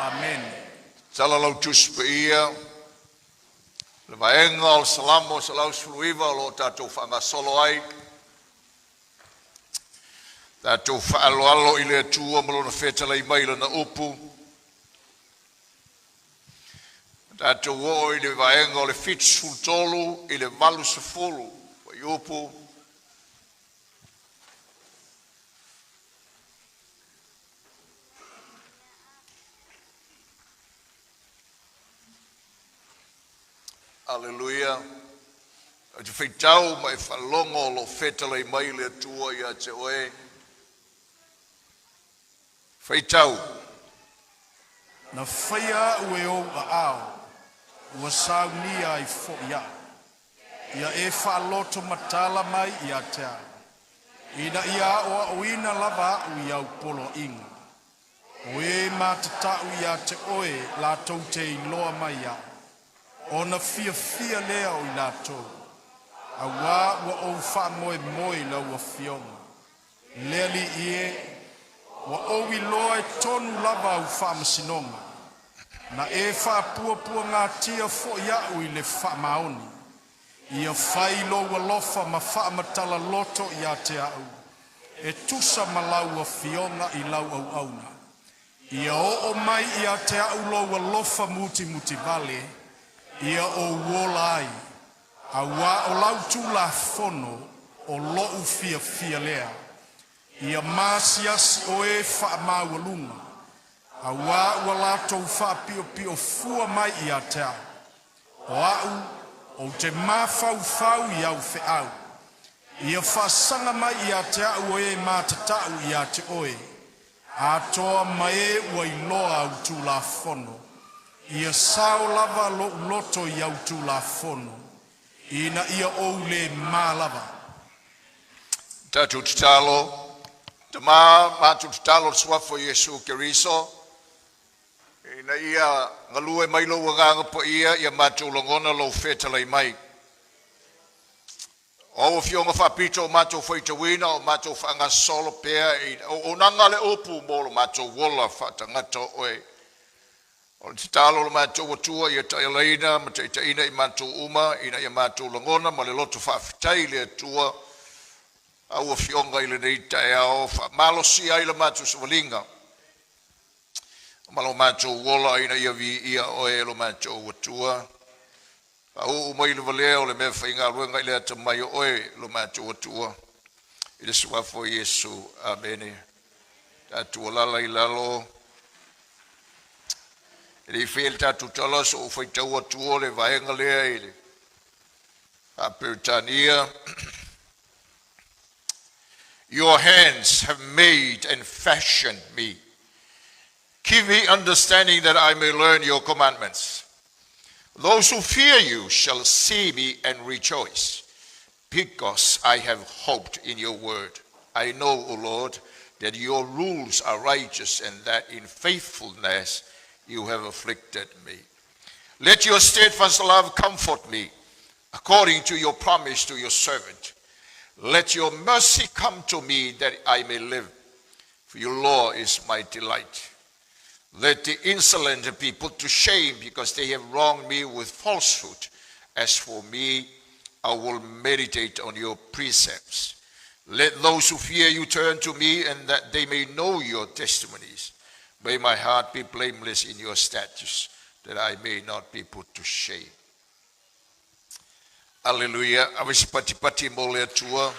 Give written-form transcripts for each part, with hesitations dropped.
Amene. Tatala lau Tusi Paia, le vaega o le Salamo 119 o lo o tatou faagasolo ai, tatou faaaloalo i le Atua ma Lona fetalai mai i Lana upu. Tatou oo i le vaega o le 73 i le 80 fuaiupu. Aleluia. Ou te faitau ma e faalogo o lo o fetalai mai le Atua ia te oe. Faitau. Na faia a'u e ou aao, ua saunia ai fo'i a'u. Ia e faalotomatala mai ia te a'u, ina ia a'oa'oina lava a'u i au poloaiga. O e matata'u ia te oe latou te iloa mai a'u, ona fiafia lea o i latou. Auā ua ou faamoemoe i lau afioga. Le Alii e, ua ou iloa e tonu lava au faamasinoga. Na e faapuapuagatia fo'i a'u i le faamaoni. Ia fai lou alofa ma faamatala loto ia te a'u, e tusa ma lau afioga i lau auauna. Ia oo mai ia te a'u lou alofa mutimutivale, ia ou ola ai. Auā o lau Tulafono o lo'u fiafia lea. Ia maasiasi o e faamaualuga, auā ua latou faapi'opi'o fua mai ia te a'u. O a'u ou te mafaufau i au fe'au. Ia faasaga mai ia te a'u o e matata'u ia te oe, atoa ma e ua iloa au Tulafono. Ia sao lava lo'u loto i au Tulafono, ina ia ou lē mā lava. Tatou tatalo. Tama, matou tatalo i le suafa o Iesu Keriso, ina ia galue mai lou agaga paia ia matou lagona lou fetalai mai. O au afioga faapito o matou faitauina o matou faagasolo pea i auaunaga le upu mo lo matou ola faatagata o oe. O le tatalo o le matou Atua ia taialaina ma taitaiina i matou uma ina ia matou lagona ma le loto faafetai i le Atua au afioga i lenei taeao faamalosia ai le matou savaliga ma lo matou ola ina ia viia oe e lo matou Atua. Faauu mai le valea o le mea faigaluega i le atamai o oe lo matou Atua. I le suafa o Iesu. Amene. Tatou alala i lalo. E le i faia le tatou tala so o faitau atu o le vaega lea i le Peretania. Your hands have made and fashioned me. Give me understanding that I may learn your commandments. Those who fear you shall see me and rejoice, because I have hoped in your word. I know, O Lord, that your rules are righteous and that in faithfulness you have afflicted me. Let your steadfast love comfort me, according to your promise to your servant. Let your mercy come to me that I may live, for your law is my delight. Let the insolent be put to shame because they have wronged me with falsehood. As for me, I will meditate on your precepts. Let those who fear you turn to me and that they may know your testimonies. May my heart be blameless in your statutes, that I may not be put to shame. Alleluia. Ave se patipati mo le Atua.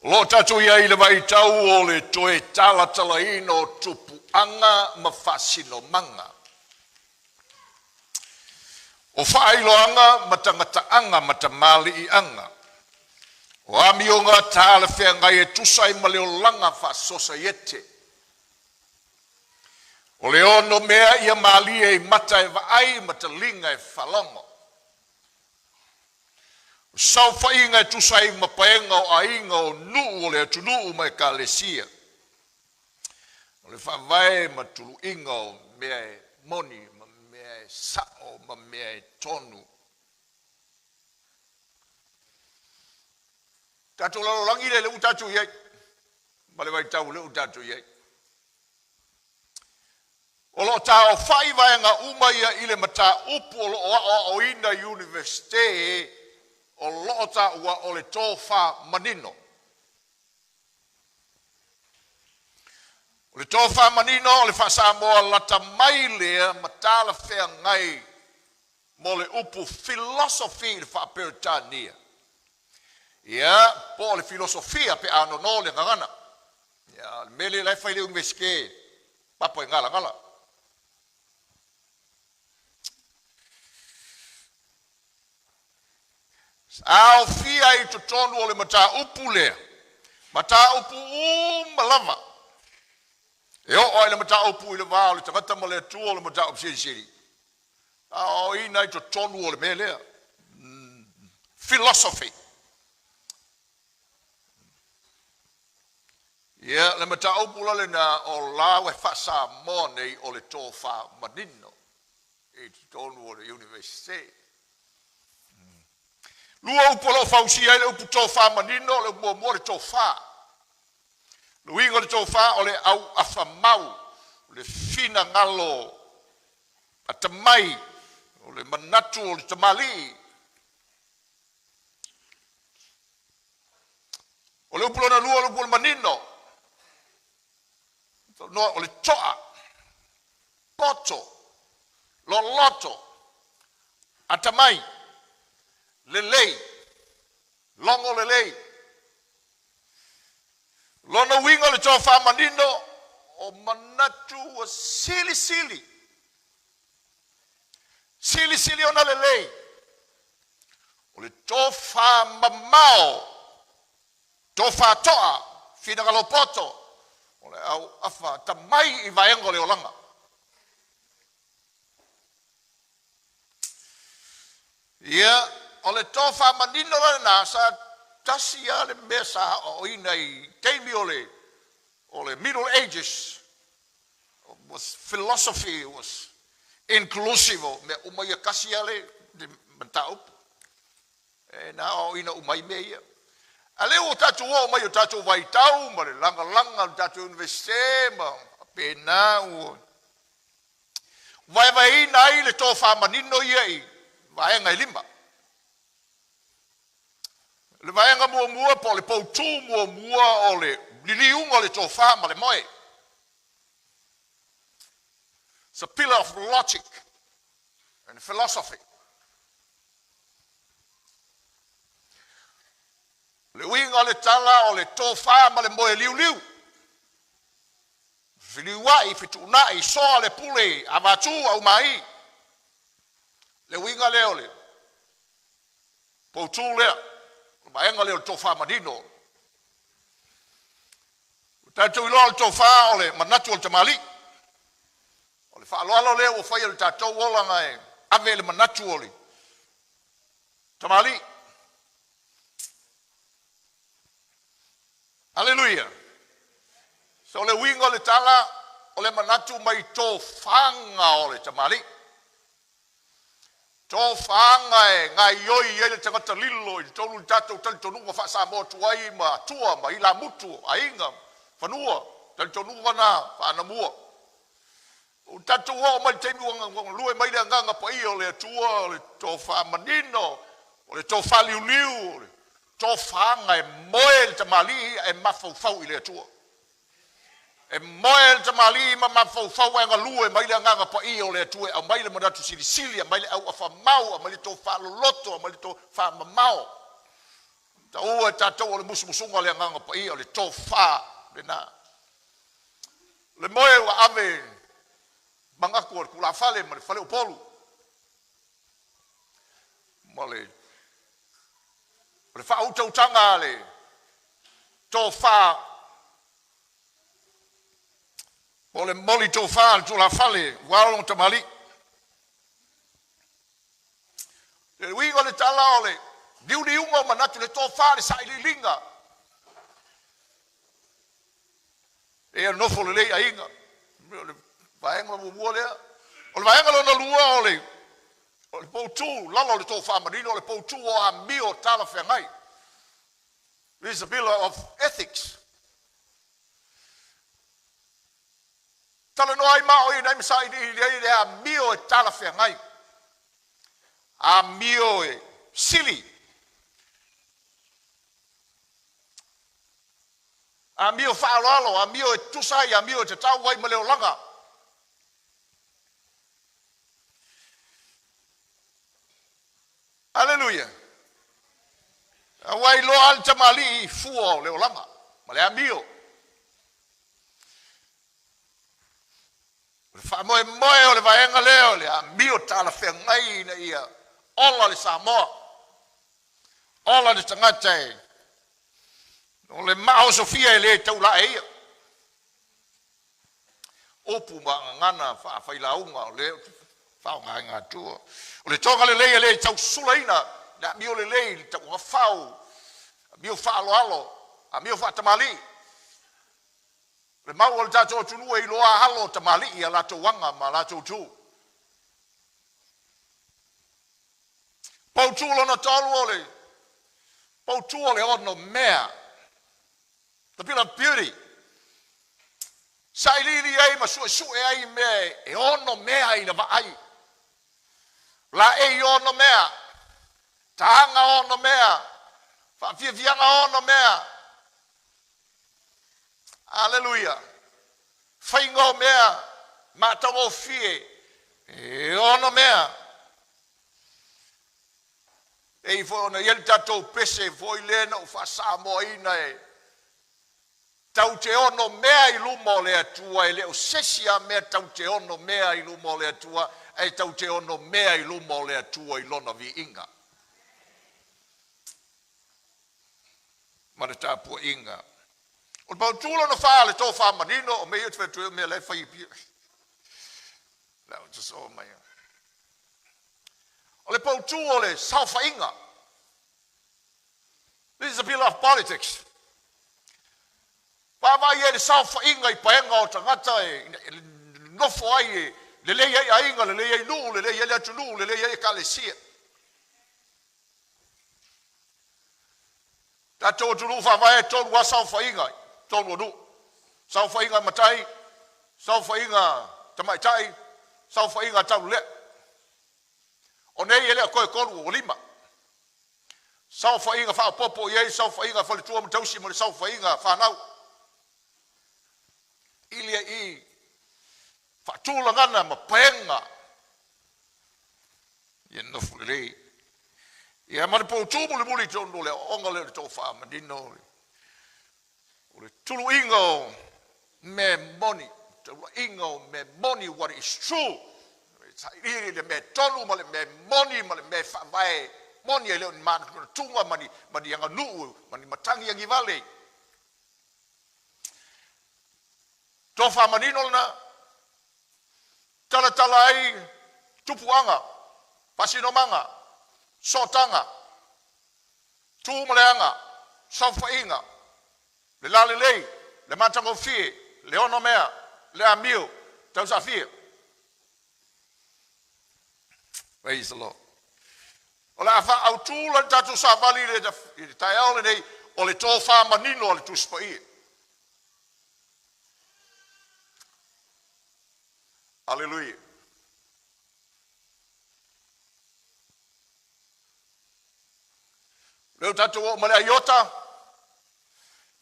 O lo o tatou i ai i le vaitau o le toe talatalaina o tupuaga ma faasinomaga. O faailoaga ma tagataaga ma tamaliiaga. O amioga talafeagai e tusa ai ma le olaga faasosaiete. O le ono mea ia malie i mata e vaai ma taliga e faalogo. O saofaiga e tusa ai ma paega o aiga o nuu o le atunuu ma ekalesia. O le faavae ma tuluiga o mea e moni ma mea e e sa'o ma mea e tonu. Tatou lalolagi lea lea ua tatou i ai, ma le vaitau lea ua tatou i ai. O lo o taaofai vaega uma ia i le mataupu o lo o aoaoina i Iunivesite o lo o taua o le tofa manino. O le tofa manino o le faa-Samoa lata mai lea ma talafeagai mo le upu philosophy i le faa-Peretania, ia, po o le filosofia pe a nono le gagana. Ia, o le mea lea la e fai i le Iunivesite, papa e galagala. Aofia i totonu o le mataupu lea, mataupu uma lava e oo lava i le mataupu i le va o le tagata ma le Atua o le mataupu silisili, aoaoina i totonu o le mea lea, philosophy. Ia, le mataupu la lena o la e faa-Samoa nei o le tofa manino i totonu o le Iunivesite. Lua upu o lo o fausia ai le upu tofa manino, o le upu muamua o le tofa. Le uiga o le tofa o le auafa mau, o le finagalo atamai, o le manatu o le tamalii. O le upu lona lua o le upu o le manino, o le toa, poto, loloto, atamai, lelei, logo lelei. Lona uiga o le tofa manino, o manatu ua silisili, silisili ona lelei, o le tofa mamao, tofa toa, finagalo poto, o le auafa atamai i vaega o le olaga. Ia, o le tofa manino la lena, sa tasi lava le mea sa aoaoina i taimi o le o le Middle Ages, was philosophy was inclusive o mea uma ia, tasi lava le mataupu e na aoaoina uma ai mea ia. A lea ua tatou oo mai i o tatou vaitau ma le lagalaga o le tatou Iunivesite ma faapena ua vaevaeina ai le tofa manino ia i vaega e lima. O le vaega muamua po o le poutū muamua o le liliuga o le tofa ma le moe. It's a pillar of logic and philosophy. O le uiga o le tala o le tofa ma le moe liuliu. Feliuai, fetuunai, soa le pule, avatu, aumai. Le uiga lea o le poutū lea, o le vaega lea o le tofa manino. Ua tatou iloa o le tofa o le manatu o le tamalii. O le faaaloalo lea ua faia i le tatou olaga e ave le manatu o le tamalii. Aleluia! So o le uiga o le tala, o le manatu mai tofaga o le tamalii. Tofaga e gaoioi ai le tagata lilo i totonu le tatou talitonuga faa-Samoa tuai ma atua ma ilamutu, aiga, fanua, talitonuga na faanamua. Ua tatou oo mai le taimi ua galue mai le agaga paia o le Atua, o le tofa manino, o le tofa liuliu, o le tofaga e moe le tamalii ae mafaufau i le Atua. E moe le tamalii ma mafaufau ae galue mai le agaga paia o le Atua e aumai le manatu silisili, aumai le auafa mau, aumai le tofa loloto, aumai le tofa mamao. Taua e tatou o le musumusuga o le agaga paia, o le tofa lena. Le moe ua ave manatu o le tulafale ma le faleupolu ma le o le faautautaga a le tofa po o le moli tofa a le tulafale ua lona tamalii. Le uiga o le tala o le liuliuga o manatu, le tofa, le sailiiliga. E nofo lelei aiga. O le vaega muamua lea. O le vaega lona lua o le o le poutu lalo o le tofā manino o le poutu o amio talafeagai. This is a pillar of ethics. Talanoa ai ma o i nai masailiili ai le amio e talafeagai. Amio e sili. Amio faaaloalo, amio e tutusa ai, amio e tatau ai ma le olaga. Aleluia! Aua e iloa lava le tamalii i fua o le olaga ma le amio. O le faamoemoe o le vaega lea o le amio talafeagai ina ia ola le Samoa, ola le tagata e o le maa osofia e le taulaeia. Upu ma gagana faafailauga o lea ou te faaaogaina atua. O le toga lelei e le tausulaina le amio lelei, le tauagafau, amio faaaloalo, amio faatamalii. O le mau a le tatou atunuu e iloa alo o tamalii i a latou aga ma a latou tu. Poutu lona tolu o le poutu o le onomea. The Pillar of Beauty. Sailiili ai ma suesue ai mea e onomea i le vaai. Laei onomea, taga onomea, faafiafiaga onomea. Aleluia! Faiga o mea matagofie e onomea. Pei foi ona i ai le tatou pese foi lea na ou faa-Samoaina e tau te ono mea i luma o le Atua, e le o se isi lava mea tau te ono mea i luma o le Atua, ae tau te ono mea i luma o le Atua i Lona viiga ma le tapuaiga. O le pautu lona fa, le tofa manino, o mea ia ou te fai atu ai o mea la e fai i Apia. La ou te soo mai. O le pautu o le saofaiga. This is a pillar of politics. Vaavaai ai le saofaiga i paega o tagata e nofo ai e lelei ai aiga, lelei ai nuu, lelei ai le atunuu, lelei ai ekalesia. Tatou atunuu faavae e tolu lava saofaiga i totonu o nuu, saofaiga a matai, saofaiga a tamaitai, saofaiga a taulelea. O nei e le o toe tolu, ua lima. Saofaiga faaopoopo i ai saofaiga a faletua ma tausi ma le saofaiga a fanau. Ilia i faatulagana ma paega ia nofo lelei. Ia ma le poutu mulimuli i totonu o le aoaoga lea o le tofa manino o le tuluiga o mea moni, taulaiga o mea moni, what is true. Sailiili le mea tonu ma le mea moni ma le mea faavae moni e le o ni manatunatuga ma ni, ma ni aganuu ma ni matagi agivale. Tofa manino lena, talatala ai tupuaga, faasinomaga, sootaga, tu ma le aga, saofaiga, le lalelei, le matagofie, le onomea, le amio, tausaafia. Praise the Lord. O le a faaautu la le tatou savali i le taeao lenei o le tofa manino a le Tusi Paia. Aleluia. Lea ua tatou oo ma le aiota,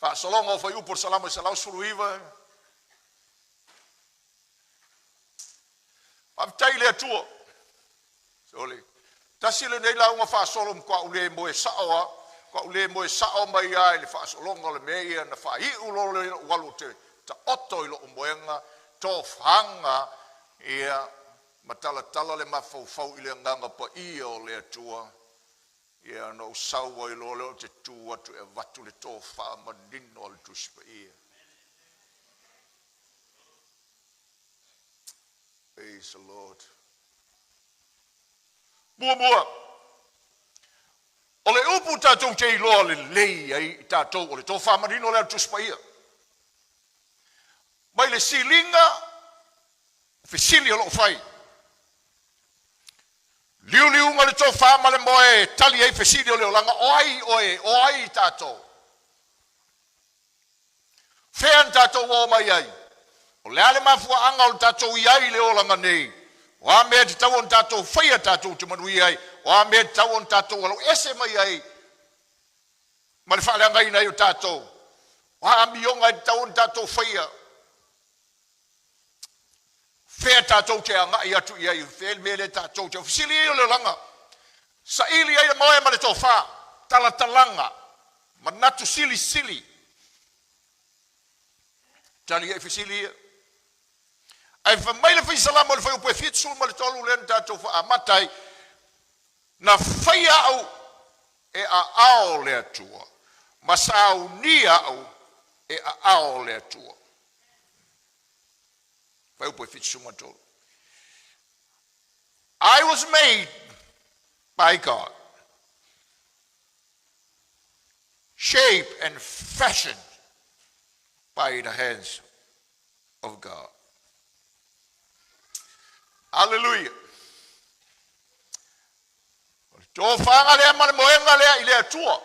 faasologa o fuaiupu o le Salamo e 119. Faafetai i le Atua. Sole. Tasi lenei lauga faasolo matuaʻu le moe sao a, matuaʻu le moe sao mai lava i le faasologa o le mea ia na faaiu loa le lou alu te taoto i lou moega, tofaga ia ma talatala le mafaufau i le agaga paia o le Atua. Ia ona ou sau ai loa lea ou te tu atu e avatu le tofa manino a le Tusi Paia. Praise the Lord. Muamua, o le upu tatou te iloa lelei ai i tatou o le tofa manino lea o le Tusi Paia. Mai le siliga o fesili o lo o fai. uiga o le tofa ma le moe e tali ai fesili o le olaga, o ai oe, o ai tatou? Fea na tatou oo mai ai? O le a le mafuaaga o le tatou i ai i le olaga nei? O a mea e tatau ona tatou faia tatou te manuia ai? O a mea e tatau ona tatou aloese mai ai ma le faaleagaina ai o tatou? O a amioga e tatau ona tatou faia? Fea tatou te agai atu i ai? Fea le mea lea tatou te fesili ai o le olaga? Saili ai le moe ma le tofa, talatalaga, manatu silisili. Tali ai fesili ia. Ae fai mai le Faisalamo i le fuaiupu e 73 lea na tatou faaamata ai, Na faia au e aao le Atua, ma saunia au e aao le Atua. Fuaiupu e 73. I was made by God, shaped and fashioned by the hands of God. Hallelujah. O le tofaga lea ma le moega lea i le Atua.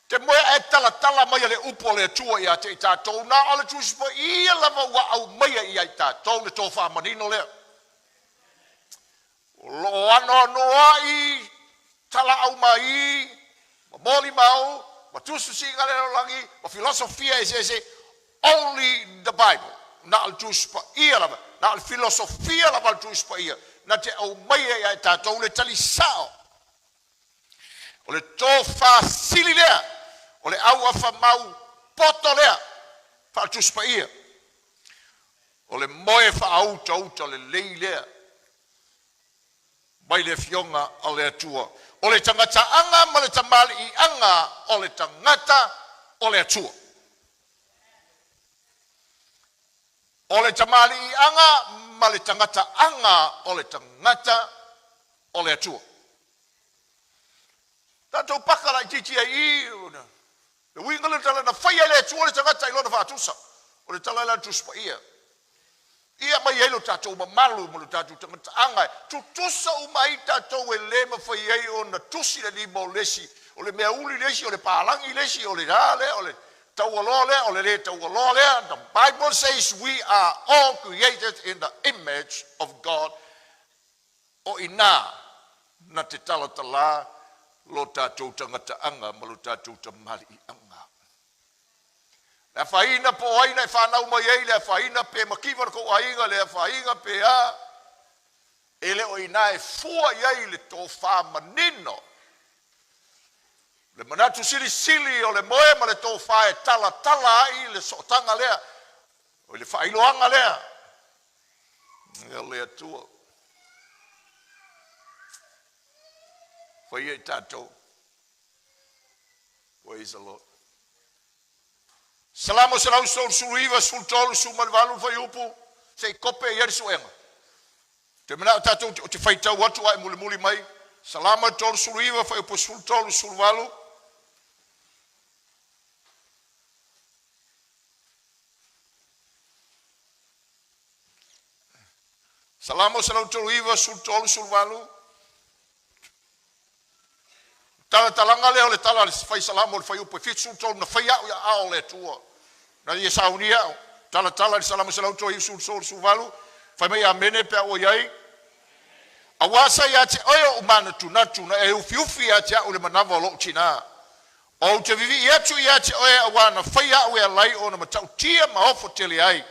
Te moe ae talatala mai a le upu a le Atua ia te i tatou, na o le Tusi Paia lava ua aumaia ia i tatou le tofa manino lea. O lo o anoanoai talaau mai ma molimau ma tusitusiga a le lalolagi ma filosofia eseese, only the Bible, na o le Tusi Paia lava, na o le filosofia lava a le Tusi Paia na te aumaia ia i tatou le tali sao. O le tofa sili lea, o le auafa mau poto lea faale-Tusi Paia, o le moe faautauta lelei lea mai le Afioga a le Atua. O le tagataaga ma le tamaliiaga o le tagata o le Atua. O le tamaliiaga ma le tagataaga o le tagata o le Atua. Tatou paka laitiiti ai i le uiga lea o le tala na faia e le Atua le tagata i lona faatusa. O le tala lea a le Tusi Paia. Ia aumai ai lo tatou mamalu ma lo tatou tagataaga e tutusa uma ai tatou e le mafai ai ona tusi le lima o le isi, o le meauli le isi, o le palagi le isi, o le a lea, o le taualoa lea, o le le taualoa lea. The Bible says we are all created in the image of God. O i inā na te talatala lo tatou tagataaga ma lo tatou tamaliiaga. Le afaina po o ai na e fanau mai ai, le afaina pe makiva le tou aiga, le afaina pe a, e le o i inā e fua i ai le tofa manino, le manatu silisili o le moe ma le tofa e talatala ai le sootaga lea, o le faailoaga lea e le Atua. Faia i tatou. Praise the Lord. Salamo 139, 13, 18 le fuaiupu, se i kope i ai le suega. Te manao tatou te faitau atu ae mulimuli mai. Salamo 39, fuaiupu 13, 18. Salamo 139, 13, 18. Talatalaga lea o le tala a le fai salamo o le fuaiupu e 73 na fai au i aao o le Atua na ia saunia au. Talatala i le Salamo 139, 18, fai mai amene pe a ua i ai. Auā sa ia te oe oʻu manatunatu na e ufiufi ia te a'u i le manava o loʻu tinā. Ou te vivii atu ia te oe auā na fai a'u e alai ona matautia ma ofo tele ai.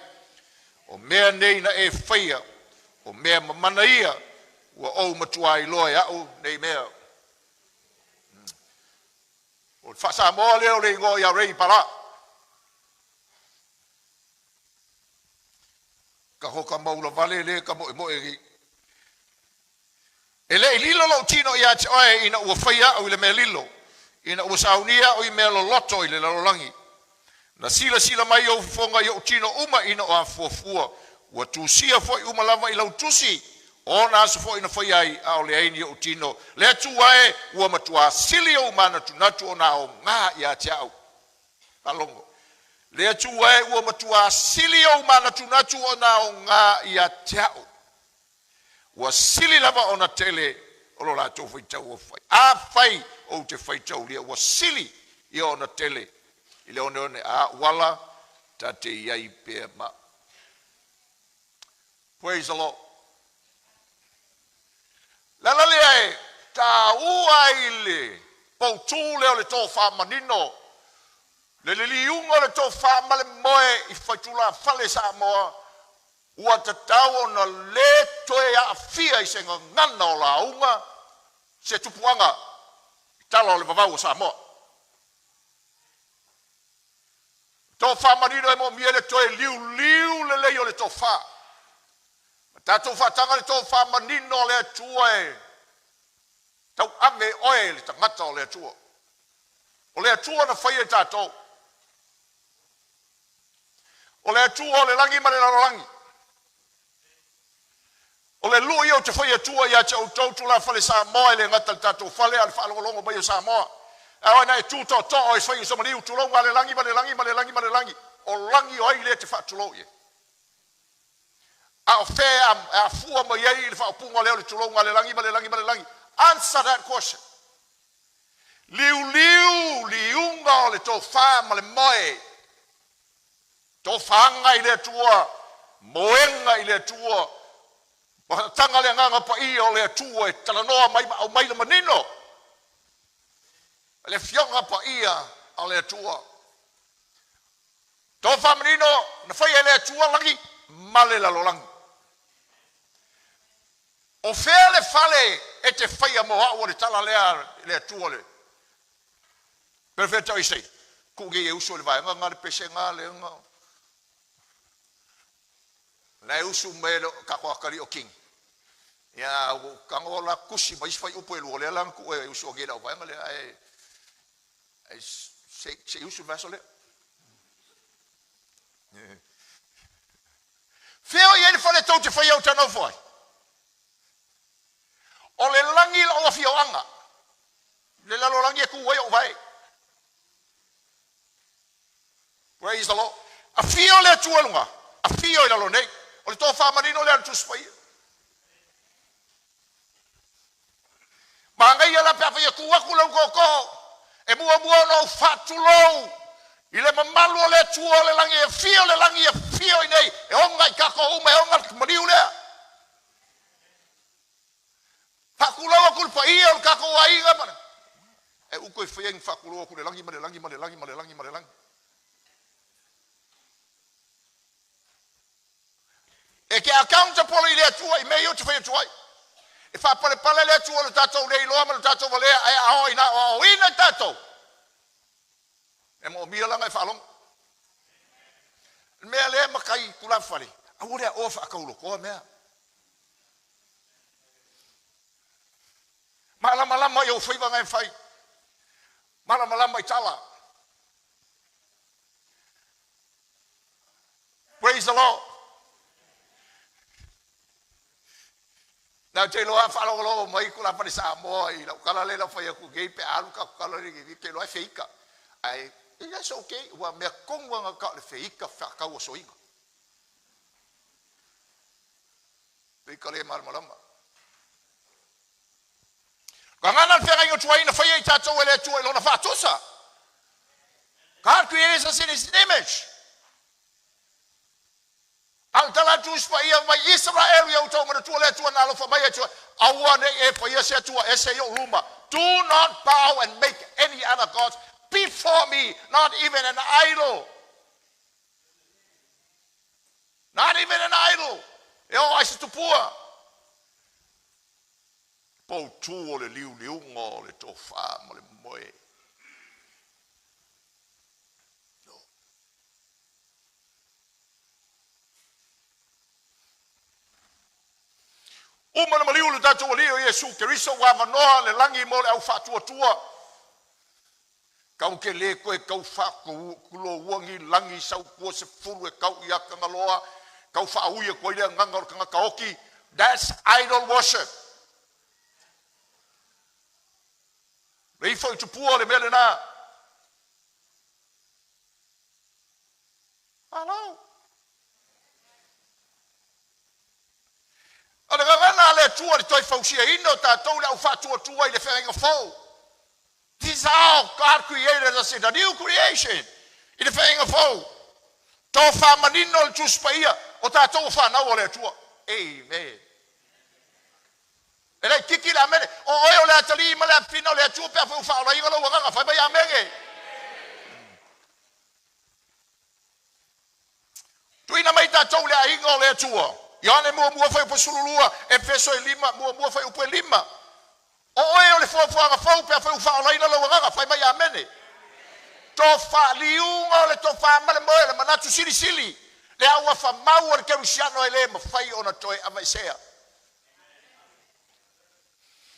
O mea nei na e faia, o mea mamana ia, ua ou matuā iloa e a'u nei mea. O le faa-Samoa lea o le igoa ia Ray Palaa. Ka hoka maula vale le ka moemoe i. E le i lilo lou tino ia te oe ina ua fai a'u i le mea lilo, ina ua saunia a'u i mea loloto i le lalolagi. Na silasila mai ou fofoga i o'u tino uma ina o afuafua, ua tusia foi uma lava i lau tusi, o na aso foi na faia ai, ʻaʻole ai ni o'u tino. Le Atua e, ua matuā sili ou manatunatu ona aoga ia te a'u. Faalogo. Le Atua e, ua matuā sili ou manatunatu ona aoga ia te a'u. Ua sili lava ona tele o lo latou faitau aofai. Afai ou te faitaulia, ua sili ia ona tele i le oneone a auala ta te i ai pea ma au. Praise the Lord. Le ala lea e taua ai le poutū lea o le tofa manino, le liliuga o le tofa ma le moe i faitulafale Samoa, ua tatau ona lē toe aafia i se gagana o lauga se tupuaga i tala o le vavau o Samoa. Tofa manino e moomia ai le toe liuliu lelei o le tofa. Ma tatou faataga le tofa manino a le Atua e tauave oe le tagata o le Atua. O le Atua na faia i tatou. O le Atua o le lagi ma le lalolagi. O le lui ou te fai atua ia te outou tulafale Samoa e le gata i le tatou fale a o le faalogologo mai o Samoa. Ae o ai na e tu tootoo e fai o maliu tulou a le lagi ma le lagi ma le lagi ma le lagi. O lagi o ai lea te faatulou i ai. A o fea e afua mai ai le faaupuga lea o le tulouga a le lagi ma le lagi ma le lagi? Answer that question. Liuliu liuga o le tofa ma le moe. Tofaga i le Atua, moega i le Atua, taga le Agaga Paia o le Atua e talanoa mai ma aumai le manino. Le Afioga Paia a le Atua. Tofa manino na faia e le Atua lagi ma le lalolagi. O fea le fale e te faia mo au o le tala lea le Atua le. Perofeta o Isaia, ku nei e usu o le vaega ngā le pese ngā le ngā. Na e usu me le kako akali o king. Ia, u kango la kusi mai fai upu e lua lea la ku e usu o ngi lau vaega lea ai ai se se usu vaso lea. Fea o i ai le fale tou te faia o tanofo ai. O le lagi la'u afioaga, le lalolagi e ku ai o'u vae. Praise the Lord. Afio le Atua i luga, afio i lalo nei. O le tofa manino lea o le Tusi Paia. Manaia la pe a fai e tu atu le tootoo e muamua ona ou faatulou i le mamalu o le Atua o le lagi, e afio le lagi, afio i nei, e oga i tatou uma, e oga le maliu lea. Faatulou atu le paia o le tatou aiga ma e utu e faia ni faatulou atu le lagi ma le lagi ma le lagi ma le lagi ma le lagi. E te accountable i le Atua i mea ia ou te fai atu ai. E faapalepale le Atua o le tatou le iloa ma le tatou valea ae a oo ina aoaoina i tatou. E moomia laga e faalogo. Le mea lea matai tulafale, aua le aoa faataulotoa mea. Malamalama i ou faiva na e fai. Malamalama i tala. Praise the Lord. Na te iloa faalogologo mai tulafale Samoa i lau tala lea lau fai atu nei pe alu tatou tala lea te iloa e feika. Ae that's okay. Ua mea tonu lava na o le feika faatau asoina. Feika le malamalama. Gagana le feagaiga tuai na faia i tatou e le Atua i lona faatusa. God created us in His image. A o le tala atu Paia mai Israelu ia outou manatua le Atua na alofa mai Atua. Aua nei e faia se Atua ese i ou luma. Do not bow and make any other gods before me, not even an idol. Not even an idol. E o ai se tupua. Poutū o le liuliuga o le tofa ma le moe. No. Uma na maliu le tatou Alii o Iesu Keriso ua avanoa le lagi mo le au faatuatua. Kau ke le koe kau faakuloua ni lagi sau tua se fulu e kau ia Tagaloa, kau faaui atu ai le agaga o le tagata oti. That's idol worship. Le ifo i tupua le mea lena. Hello. O le gagana a le Atua i le toe fausiaina o tatou i le au faatuatua i le feagaiga fou. This is how God created us in the new creation, i le feagaiga fou. Tofa manino le Tusi Paia, o tatou o fanau a le Atua. Amen. E laitiiti le amene. O oe o le atalii ma le afafina o le Atua pe afai ua faaolaina lou agaga. Fai mai amene. Tuuina mai tatou i le aiga o le Atua. Ioane muamua fuaiupu e 12, Efeso e lima, muamua fuaiupu e lima. O oe o le fuafuaga fou pe afai ua faaolaina lou agaga. Fai mai amene. Tofa, liuga o le tofa ma le moe, le manatu silisili, le auafa mau o le kerisiano e le mafai ona toe aveesea.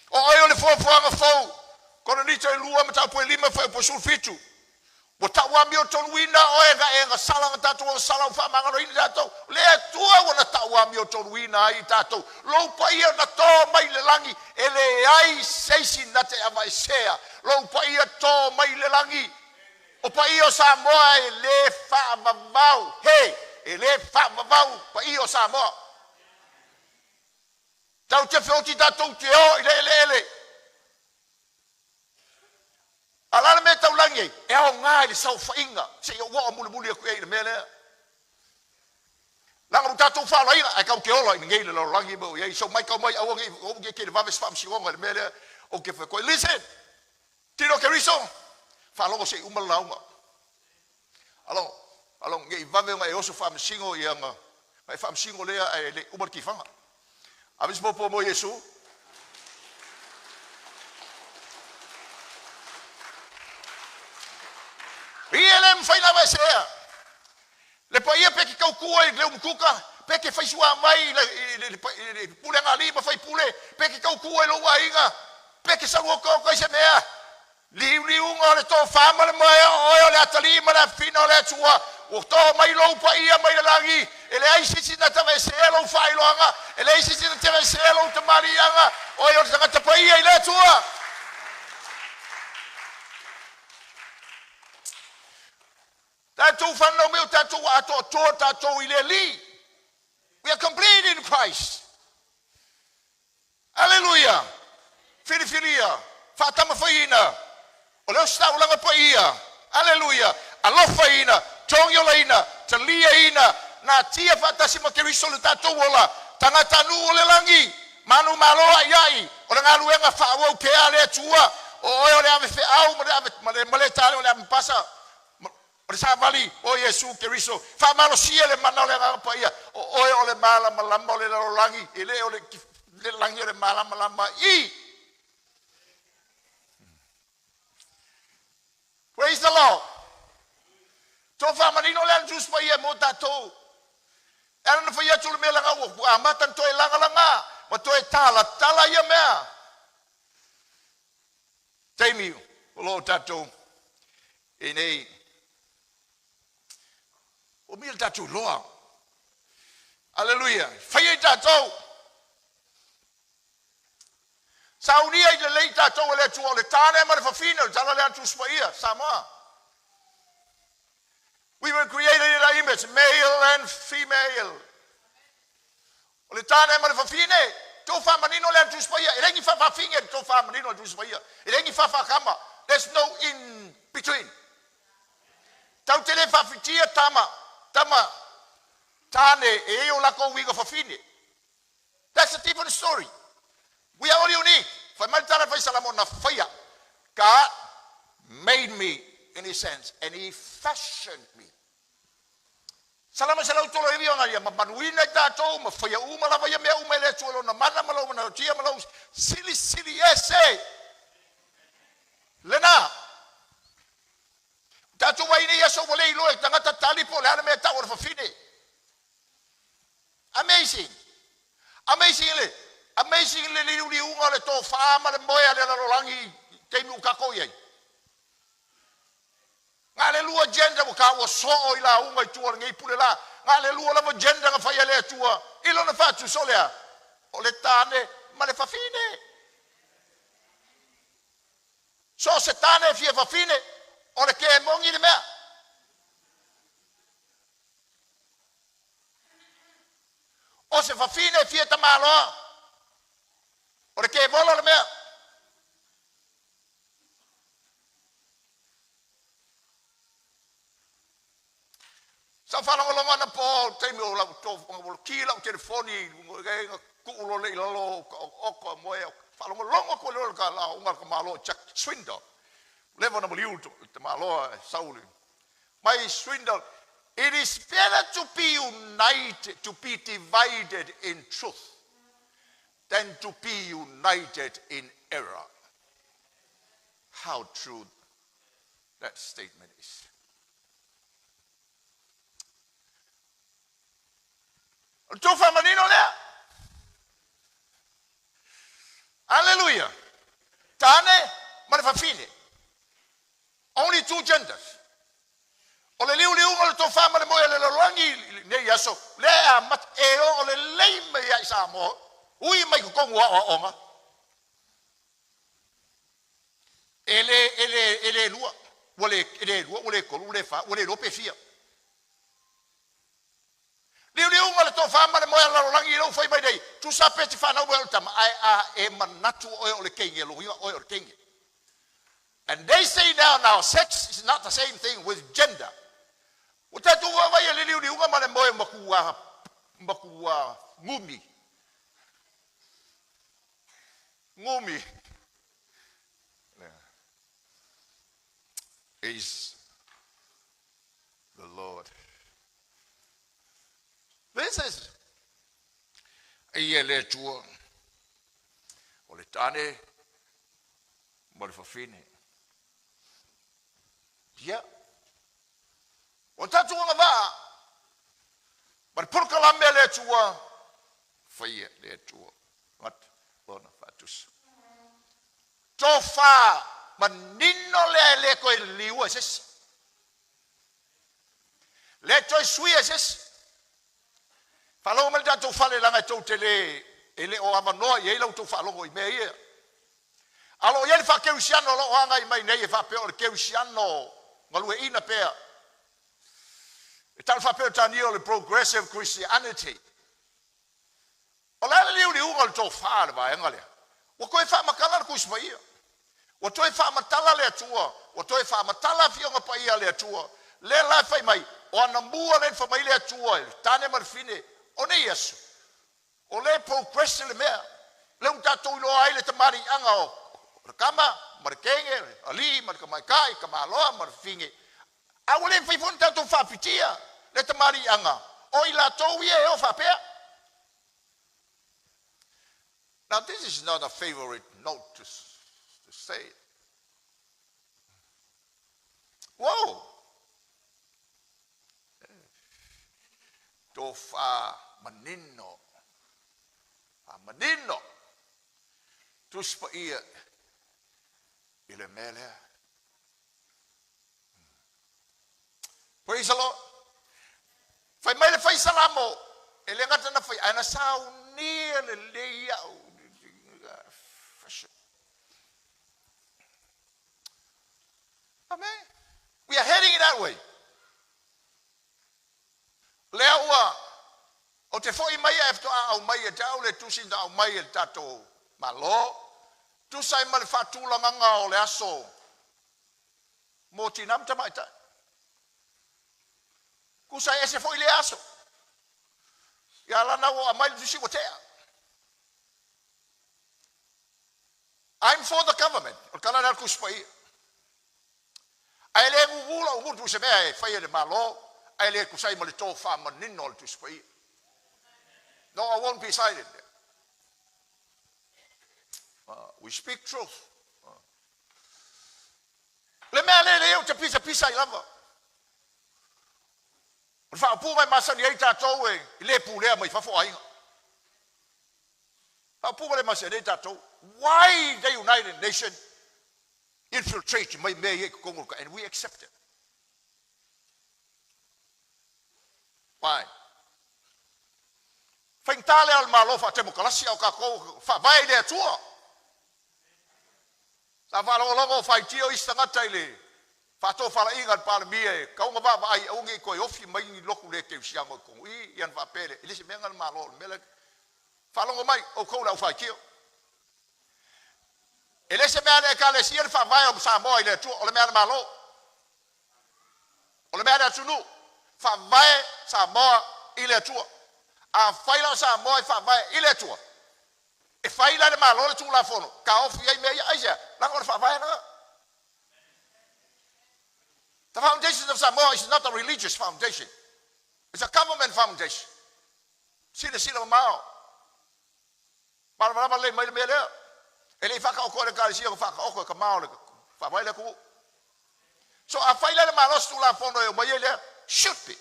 O oe o le fuafuaga fou, Korinito e lua mataupu e lima fuaiupu e 17. Ua tau amiotonuina oe na e gasala na tatou agasala ua faamagaloina tatou. O le Atua ua na tau amiotonuina ai i tatou. Lou paia na to mai le lagi, e leai se isi na te avaesea. Lou paia to mai le lagi. O paia o Samoa e le faavavau, he, e le faavavau paia o Samoa. Tatou te feoti tatou te o i le eleele. A o le a le mea e taulagi ai? E aoga i le saofaiga seia ou oo mulimuli atu i ai i le mea lea. Leaga ua tatou faaolaina, ae tatou te ola i lenei le lalolagi ma o i ai. So matau mai, aua ne i ou te vave se faamasinoga i le mea lea ou te fai atu ai. Listen! Tino Keriso, faalogo se i uma le lauga. Alo, alo, ne i vave ona e oso faamasino ia na, na e faamasino lea ae le i uma le tifaga. Ave se popo mo Iesu. Ia le mafai na aveesea. Le paia pe ke tautua i le umukuka, pe ke faisua mai i le, i le, i le pulega a alii ma faipule, pe ke tautua i lou aiga, pe ke sau otaota i se mea, Liuliuga o le tofa ma le moea o oe o le atalii ma le afafina o le Atua, ua to mai lou paia mai le lagi, e leai se isi na taveesea lou faailoaga, e leai se isi na taveesea lou tamaliiaga, oe o le tagata paia i le Atua. Tatou fanau mai o tatou ua atoatoa tatou i le Alii. We are complete in Christ. Aleluia! Filifilia, faatamafaiina, o le ositaulaga paia, aleluia, alofaina, togiolaina, taliaina, natia faatasi ma Keriso le tatou ola, tagatanuu o le lagi, manumalo aiai, o le galuega faaauau pea a le Atua, o oe o le ave feau ma le ave ma le ma le tale o le amapasa o le savali o Iesu Keriso, faamalosia le mana o le Agaga Paia, o oe o le malamalama o le lalolagi, e le o le, le lagi o le malamalama i. Praise the Lord. To faamanino le Tusi Paia mo tatou. E ala na fai atu le mea laga ua amata na toe lagalaga ma toe talatala ia mea. Taimi o lo o tatou i nei, ua mia le tatou iloa. Aleluia. Fai ai tatou. Saunia i lelei tatou e le Atua o le tane ma le fafine, o le tala lea a le Tusi Paia, Samoa. We were created in our image, male and female. O le tane ma le fafine, tou faamanino le Tusi Paia, e leai ni faafafine i le tou faamanino le Tusi Paia, e leai ni faafaakama, there's no in between. Tau te le faafitia tama, tama, tane e i ai o latou uiga fafine. That's a different story. We are all unique. Fai mai le tala fai Salamona, faia. God made me in his hands and he fashioned me. Salama 139 ona ia mamaluina i tatou ma faia uma lava ia mea uma e le Atua lona mana ma lou manautia ma lou silisili ese. Lena. Tatou vaai nei aso ua le iloa e tagata tali po o le a le mea e tau o le fafine. Amazing! Amazing le, amazing le liuliuga o le tofa ma le moe a le lalolagi i taimi ua tatou i ai. Na le lua gender ua taua soo i lauga i tua o lenei pule la. Na le lua lava gender na fai e le Atua i lona faatusa o le a? O le tane ma le fafine. So o se tane e fia fafine, o le kemoni le mea. O se fafine e fia tamaloa. Sa ou faalogologo anapo i le taimi o lau ua ki lau telefoni ina tuu loa lea i lalo ou oka moe faalogologo atu ai loa i le lauga a le tamaloa Jack Swindle. Ua leva ona maliu le tamaloa e sau mai Swindle. It is better to be united, to be divided in truth than to be united in error. How true that statement is. O le tou faamanino lea. Aleluia. Tane ma le fafine. Only two genders. O le liuliuga o le tofa ma le moe a le lalolagi i lenei aso, lea e amata, e oo lelei mai lava i Samoa, ui mai totonu o aoaoga, e le, e le, e le lua, ua le, e le lua, ua le tolu, ua le fa, ua le iloa pe fia. Liuliuga le tofa ma le moe a le lalolagi i lou fai mai nei, tusa pe te fanau mai o le tama, ae a e manatu oe o le teine, lona uiga oe o le teine. And they say now, now sex is not the same thing with gender. Ua tatou vaavaai e le liuliuga ma le moe matua, matua gumi. Gumi. Is the Lord. This is ia le Atua o le tane ma le fafine. Ia, o tatou agavaa ma le polokalame a le Atua, faia le Atua gata lona faatusa. Tofa manino lea e le toe liua e se isi. Le toe suia e se isi. Faalogo mai le tatou fale leaga e tou te le e le o avanoa i ai la outou faalogo i mea ia. A o lo o i ai le faakerisiano o lo o agai mai nei e faapea o le kerisiano galueaiina pea. E tau faaperetania o le Progressive Christianity. O le a le liuliuga o le tofa a le vaega lea? Ua toe faamatala le Tusi Paia. Ua toe faamatala le Atua. Ua toe faamatala Afioga Paia a le Atua. Lea la e fai mai, o anamua lea na fai mai le Atua i le tane ma le fine o nei aso. O lea e progress le mea. Lea ua tatou iloa ai le tamaliiaga o le tama ma le teine, le alii ma le tamaitai, tamaloa ma le fafine. A ua le mafai foi ona tatou faapitia le tamaliiaga o i latou ia e o faapea. Now this is not a favorite note to, to say. Whoa! Tofa manino. Fa manino. Tusi paia i le mea lea. Praise the Lord. Fai mai le fai salamo, e le gata na fai, ae na saunia lelei au. Amen. We are heading in that way. Lea ua, ou te foi mai ae faatoa aumai e te au le tusi na aumai e le tatou Malo, tusa ai ma le faatulagaga o le aso mo tina ma tamaitai. Tusa e ese foi lea aso. Ia lana ua aumai le tusi ua tea. I'm for the government. O le tala lea a le Tusi Paia. Ae le gugu lou gutu i se mea e fai e le Malo, ae le tusa ai ma le tofa manino o le Tusi Paia. No, I won't be silent. We speak truth. Le mea lea lea ou te pisapisa ai lava. O le faaupuga e masani ai tatou e le pulea mai fafo aiga. Faaupuga lea e masani ai tatou. Why the United Nation infiltrate mai mea ia i totonu o le and we accept it. Why? Faigata lea o le Malo faatemokarasi a o tatou faavae i le Atua. Sa faalogologo o faitio isi tagata i le faatofalaiga a le Palemia e tatau ona vaavaai aua ne i toe ofi mai ni lotu le kerisiano i totonu i i, ona faapea lea, e le se mea lena a le Malo, o le mea lea. Faalogo mai outou le aufaitio. E le se mea a le Ekalesia le faavae o Samoa i le Atua, o le mea a le Malo. O le mea a le atunuu. Faavae Samoa i le Atua. Afai la o Samoa e faavae i le Atua, e fai la e le Malo le Tulafono, taofi ai mea ia. Aisea? Leaga o le faavae lena. The foundation of Samoa is not a religious foundation. It's a government foundation. Silasila mamao. Malamalama lelei mai le mea lea. E le i faataotoa e le Ekalesia, ua faataoto e tama o le faavae le atunuu. So afai la e le Malo se Tulafono e omai ai lea, should be.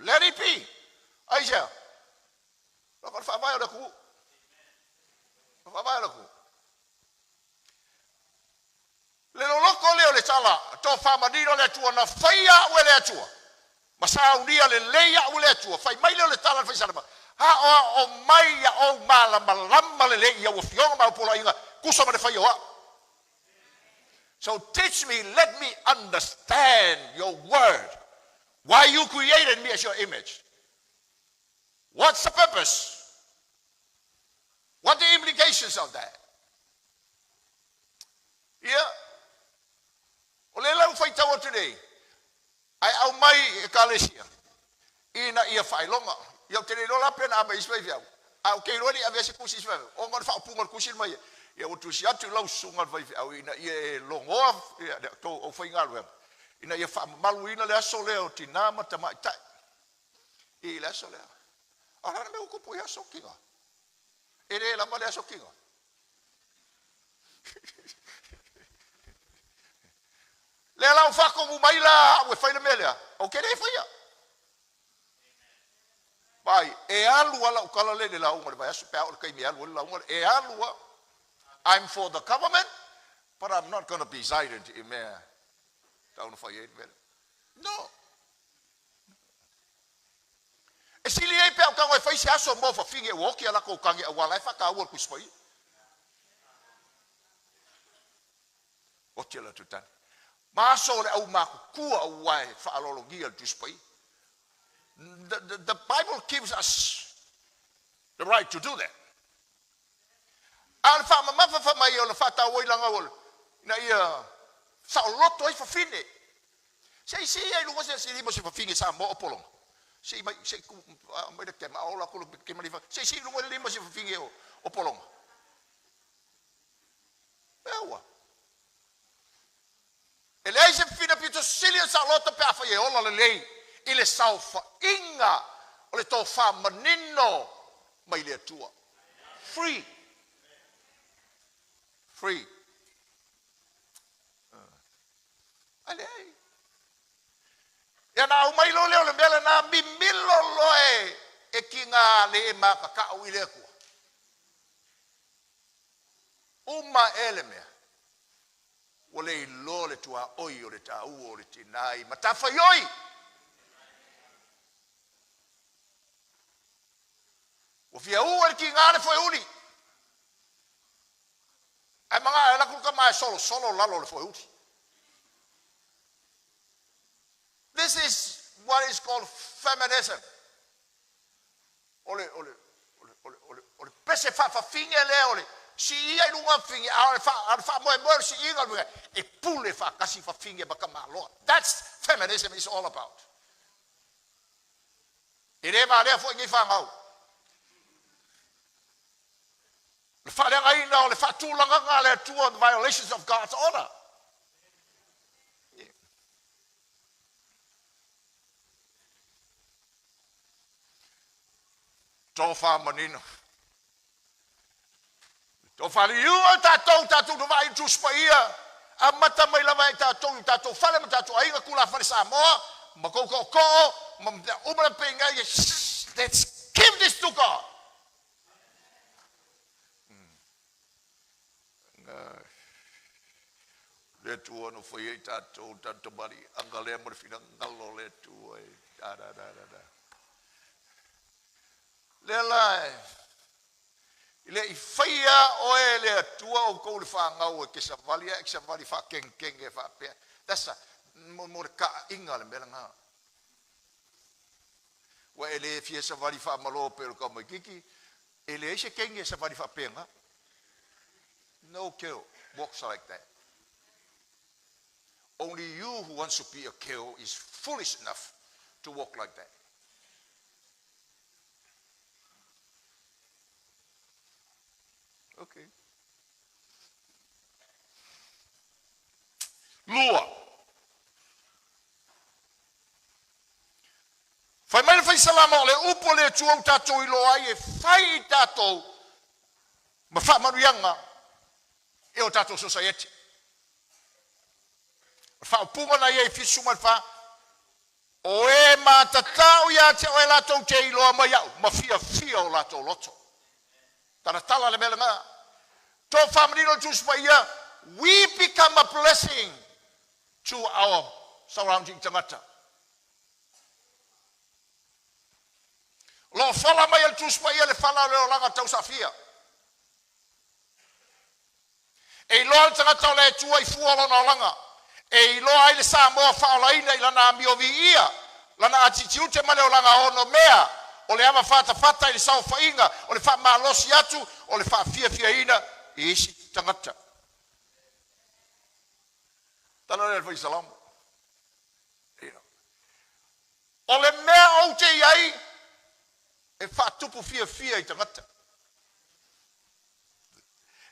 Let it be. Aisea? Leaga o le faavae o le atunuu. O le faavae o le atunuu. Le loloto lea o le tala, tofa manino le Atua, na faia au e le Atua, ma saunia lelei au e le Atua, fai mai lea o le tala a le Faisalema, Aoao mai ia ou malamalama lelei i au afioga ma au poloaiga, tusa ma le faia o au. So teach me, let me understand your word, why you created me as your image. What's the purpose? What the implications of that? Ia, o lea la ua faitau atu nei, ae aumai i Ekalesia, ina ia faailoga. Ia, ou te le iloa la pe na ave i isi faifeau, ae ou te iloa e le i avea se tusi i isi faifeau, ona o le faaupuga o le tusi mai, ia ua tusi atu i lau susuga i le faifeau ina ia e logoa le tou aufaigaluega, ina ia faamamaluina le aso lea o tina ma tamaitai i le aso lea. A o le a le mea ua tupu i aso tina? E le lava le aso tina. Lea la ua faatonu mai la au e fai le mea lea, ou te le faia. Vaai, e alu lava lau tala lea i le lauga i le vaiaso pe a oo i le taimi e alu ai le lauga lea. E alu lava. I'm for the government, but I'm not gonna be silent i mea tau na fai ai le mea lea. No. E sili ai pe a ou tago e fai se aso mo fafine ua oti a latou tane aua la e faataua le Tusi Paia. Oti a latou tane. Ma aso o le aumatutua aua e faaaloalogia le Tusi Paia. The, the, the Bible gives us the right to do that. A o le faamamafa fa mai o le faataua i laga o ina ia saoloto ai fafine. Se i sii ai luga se silima se fafine Samoa o pologa. Se i mai se i ku mai le kema o la kulu kema lifa. Se i sii luga le lima se fafine o o pologa. Eua. E leai se fafine pito sili o saoloto pe afai e ola lelei i le saofaiga o le tofa manino mai le Atua. Free. Free. Ae leai. Ia na aumai loa lea o le mea lena, mimilo loa e, e kiga le makakau i le Atua. Uma ea le mea, ua le iloa le tuaoi o le taua o le tina i matafaioi. Ua fia ua le kiga le foeuli. Ae manao e alu atu le tama e solosolo lalo o le foeuli. This is what is called feminism. O le, o le, o le, o le, o le, o le pese faafafine lea o le siia i luga o fafine, a o le, fa, a o le faamoemoe o le siiga o le e pule faatasi fafine ma tamaloa. That's feminism is all about. E le valea foi nei fanau. Le faaleagaina o le faatulagaga a le Atua, the violations of God's order. Tofa manino. Tofa liu o tatou, tatou na vaai i le Tusi Paia, amata mai lava e tatou i tatou fale ma tatou aiga, tulafale Samoa, ma tou tootoo, ma mea uma le peigai, let's give this to God. Le Atua na fai ai tatou, tatou tamaliiaga lea ma le finagalo o le Atua e da da da da da. Lea la e, i le i faia oe e le Atua outou le fanau e te savali ae e te savali faakengekenge faapea. That's a, mo, mo le taaiga le mea lena. Ua e le fia savali faamalo pei o le tamaititi, e leai se kenge e savali faapena. No girl walks like that. Only you who wants to be a girl is foolish enough to walk like that. Okay. Lua. Fai mai le Faisalama o le upu a le Atua ua tatou iloa ai e fai i tatou ma faamanuiaga i o tatou sosaiete. O le faaupuga na i ai 74, o e matatau ia te oe latou te iloa mai au, ma fiafia o latou loto. Talatala le mea lena. Tofa manino le Tusi Paia, we become a blessing to our surrounding tagata. O lo o fola mai e le Tusi Paia le fala o le olaga tausaafia. E iloa le tagata o le Atua i fua o lona olaga. E iloa ai le Samoa faaolaina i lana amio viia, lana atitiute ma le olaga onomea, o le ava fatafata i le saofaiga, o le faamalosi atu, o le faafiafiaina i isi tagata. Tala lea le Faisalamo. O le mea ou te i ai e faatupu fiafia i tagata.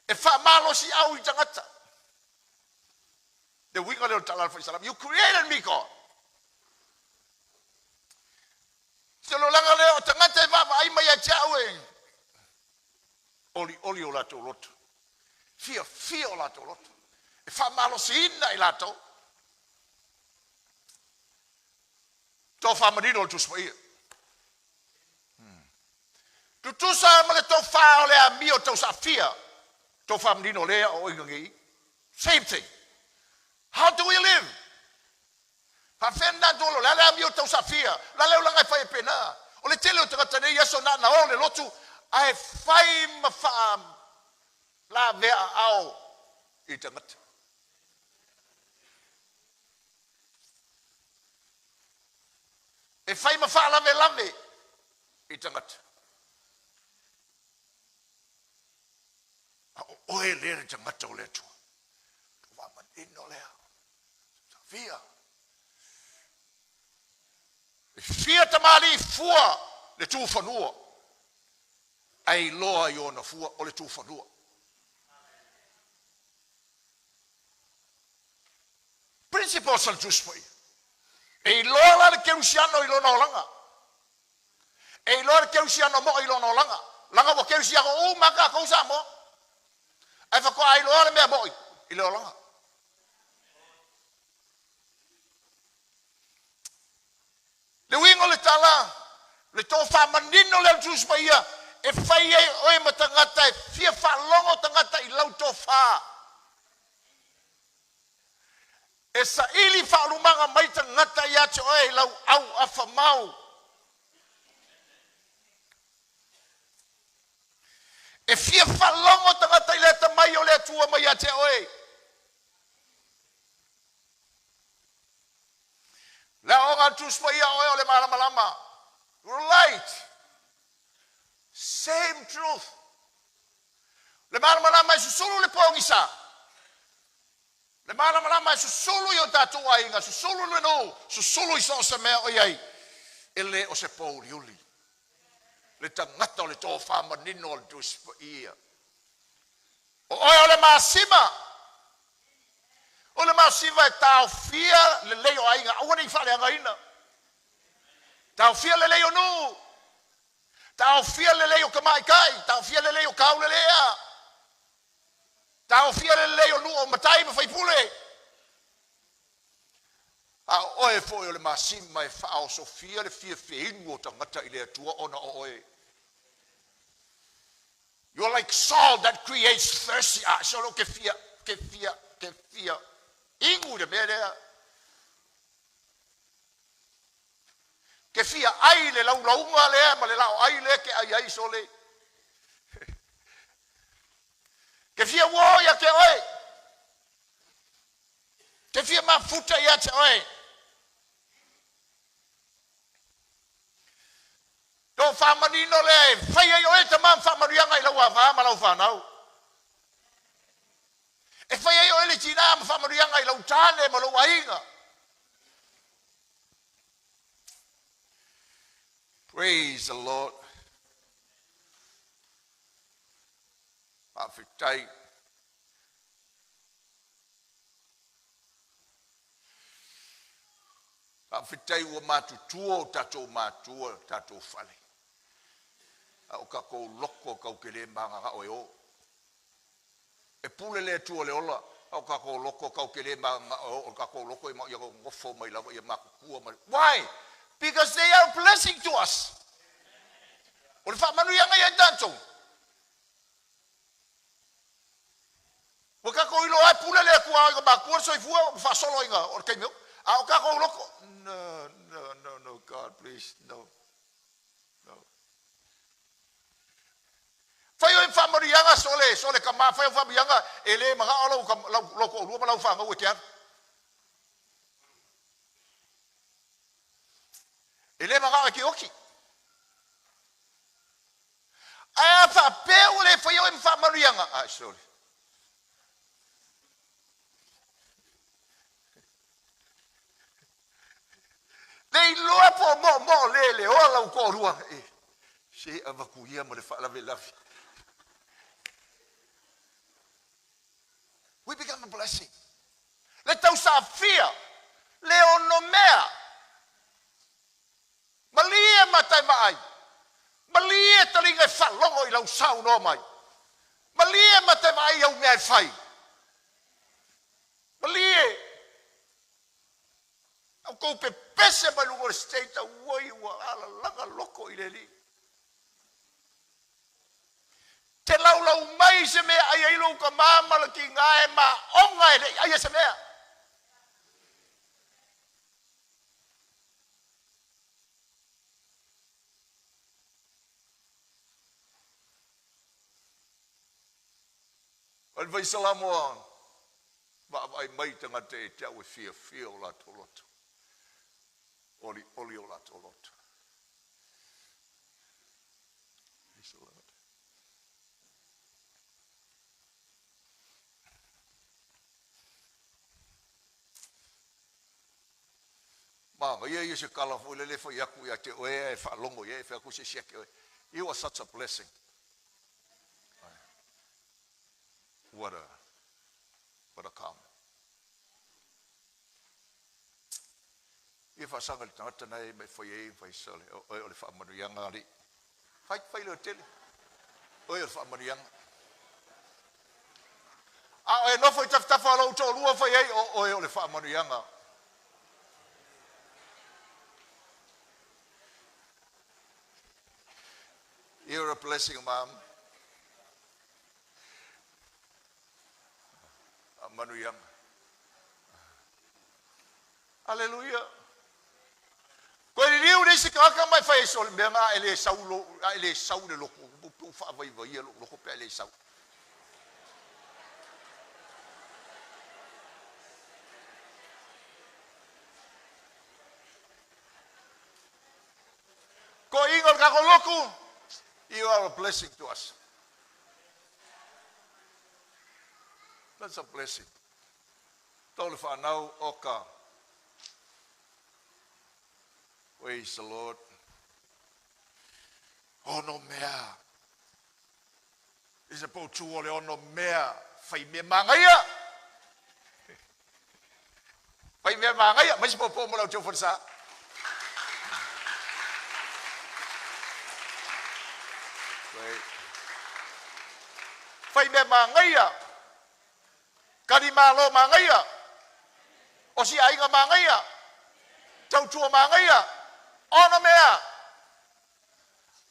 E faamalosi au i tagata. Le uiga lea o le tala a le Faisalamo. You created me, God. Se lolaga lea o tagata e vaavaai mai ia te au e olioli o latou loto. Fiafia o latou loto. E faamalosiina i latou. Tofa manino o le Tusi Paia. Tutusa ma le tofa o le amio tausaafia. Tofa manino lea o oiga ngei. Same thing. How do we live? Faafefea na tatou ola? O le a le amio tausaafia? O le a le olaga e fai ai pena? O le tele o tagata nei i aso na na o le lotu ae fai ma faalavea aao i tagata. E fai ma faalavelave i tagata. A o oe lea le tagata o le Atua. Faamanino lea. Fia. E fia tamalii fua le tufanua, ae iloa i ona fua o le tufanua. Principles a le Tusi Paia. E iloa la le kerisiano i lona olaga. E iloa le kerisiano mo'i i lona olaga. Laga ua kerisiano uma tatou Samoa. Ae faatoa iloa le mea mo'i i le olaga. Le uiga o le tala, le tofa manino lea o le Tusi Paia, e fai ai oe ma tagata e fia faalogo tagata i lau tofa. E saili faaulumaga mai tagata ia te oe i lau auafa mau. E fia faalogo tagata i le atamai o le Atua mai ia te oe. Le aoga a le Tusi Paia oe o le malamalama. Light. Same truth. Le malamalama e susulu le pogisa. Le malamalama e susulu i o tatou aiga, susulu le nuu, susulu i so o se mea o i ai, e le o se pouliuli. Le tagata o le tofa manino o le Tusi Paia. O oe o le masima. O le masima e taofia lelei o aiga, aua ne i faaleagaina. Taofia lelei o nuu. Taofia lelei o tamaitai, taofia lelei o taulelea. Taofia lelei o nuu o matai ma faipule. A o oe foi o le masima e faaosofia le fiafiainu o tagata i le Atua ona o oe. You are like salt that creates thirsty eyes. Solo ke fia, ke fia, ke fia. Inu le mea lea. Ke fia ai le laulauga lea ma le lao ai lea ke ai ai sole. Ke fia uo ia te oe. Ke fia mafuta ia te oe. Tofa manino lea e fai ai oe tama ma faamanuiaga i lau avā ma lau fanau. E fai ai oe le tinā ma faamanuiaga i lau tane ma lou aiga. Praise the Lord. Faafetai. Faafetai ua matutua o tatou matua le tatou fale. A o tatou loto tatou te le mananao e o. E pule le Atua i le ola, a o tatou loto tatou te le mananao e o, o tatou loto e ia nonofo mai lava ia matutua mai. Why? Because they are a blessing to us. O le faamanuiaga ia i tatou. Ua tatou iloa e pule le Atua i na matua le soifua ma faasolo ai o le taimi o. A o tatou loto, no, no, no, no, God, please, no. No. Fai oe ma faamanuiaga sole, sole tama, fai au faamanuiaga e le manao lau, lau, lou toalua ma lau fanau e te alu. E le manao e te oti. Ae a faapea ua le faia oe ma faamanuiaga, ai sole. Le iloa po o moomoo le leoa lau toalua. E, se avatu ia ma le faalavelave. We become a blessing. Le tausafia, le onomea, malie mata e vaai, malie taliga e faalogo i lau saunoa mai, malie mata e vaai i au mea e fai, malie. A tou pepese mai luga o le stage, auoi ua alalaga loko i le Alii. Te laulau mai se mea ai ai lou tama ma le tiga e maoga e le i aia se mea. O le Fai Salamoa, vaavaai mai tagata ia te au e fiafia o latou loto, olioli o latou loto. Praise the Lord. Manaia ia se tala foi lele e fai atu ia te oe ae faalogo i ai e fai atu se isi ia te oe. You are such a blessing. What a, what a comment. Ia faasaga i le tagata na e mai fai ai fai sale o oe o le faamanuiaga alii. Fai fai leo tele. Oe o le faamanuiaga. A oe nofo i tafatafa o lou toalua fai ai o oe o le faamanuiaga. You're a blessing, mom. Faamanuiaga. Aleluia. Koe liliu le isi tagata ma e fai ai so le mea na a e le sau lo, a e le sau le loto, pe u faavaivaia lou loto pe a e le sau. Toeaiina o le tatou lotu, you are a blessing to us. That's a blessing. Tau le whanau o ka. Praise the Lord. Ono mea. I se poutu o le ono mea, fai mea magaia. Fai mea magaia, mai se popo mo lau teu falesa. Fai mea magaia. Kali malo magaia. Osi aiga magaia. Tautua magaia. Ono mea.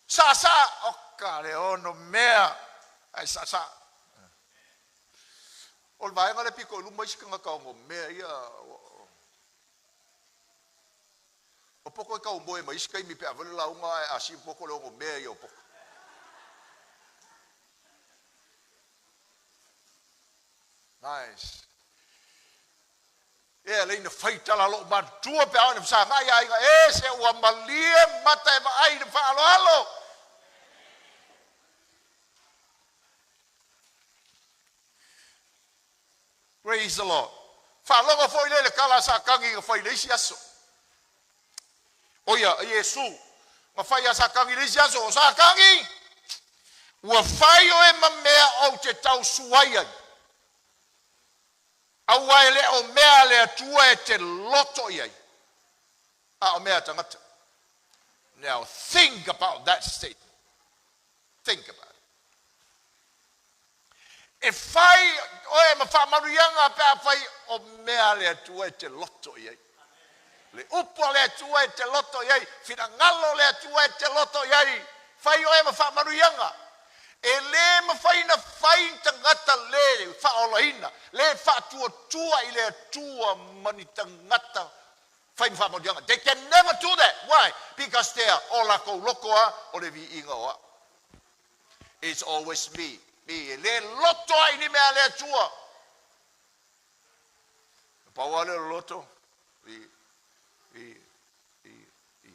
Saasaa, oka le ono mea ae saasaa. O le vaega lea pito i luma isi tagata ono mea ia o poto e tau moe ma isi taimi pe a fai le lauga ae a siu poto le ono mea ia o poto. Nice. E alai na fai tala lou matutua pe a oo ina fesagai aiga e se ua malie mata e vaai i le faaaloalo. Praise the Lord. Faalogo foi lea i le tala a Satani na fai i le isi aso. O ia, Iesu, Na fai ia Satani i le isi aso, O Satani, ua fai oe ma mea ou te tausuai ai, aua e le o mea a le Atua e te loto i ai, a o mea a tagata. Now think about that statement. Think about it. E fai oe ma faamanuiaga pe afai o mea a le Atua e te loto i ai. Le upu a le Atua e te loto i ai, finagalo o le Atua e te loto i ai, fai oe ma faamanuiaga. E le mafai ona fai ni tagata le faaolaina, le faatuatua i le Atua ma ni tagata fai ma faamanuiaga. They can never do that. Why? Because they are, o lakou loko a, o le viiga o a'u. It's always me, me. E le loto ai i ni mea a le Atua. Na pau lava lea o le loto, i, i, i, i.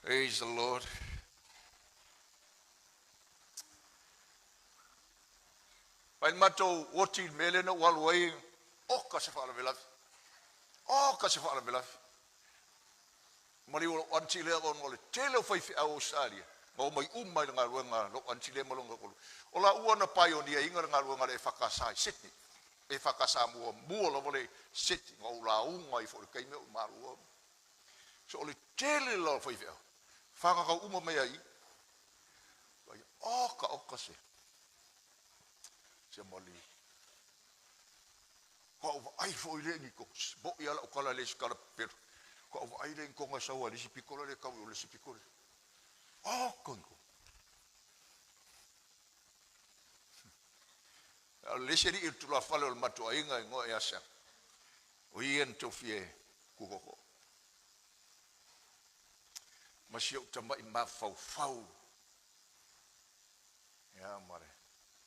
Praise the Lord. Fai le matou oti i le mea lea na ou alu ai, oka se faalavelave. Oka se faalavelave. Maliu o lou aunty lea ona o le tele o faifeau o Ausetalia na omai uma i le galuega a lou aunty lea ma lona toalua. O laua na pioneer ina le galuega a le EFKS i Sydney. EFKS muamua lava lea i Sydney na ou lauga ai foi i le taimi a o ou malua. So o le tele la o faifeau fananau uma mai ai i i. Oka oka se se maliu. Faatoa ou vaai foi lea i ni toga, moʻi lava lau tala e le o se tala pepelo, faatoa ou vaai lea i ni toga e sau lava i le isi pito lale e tau i o i le isi pito lea. Oka ni toga. A o le isi alii o le tulafale o le matou aiga e igoa ia Sam, o ia na tofia e Kukoko. Ma si ou tama'i mafaufau Ia ma le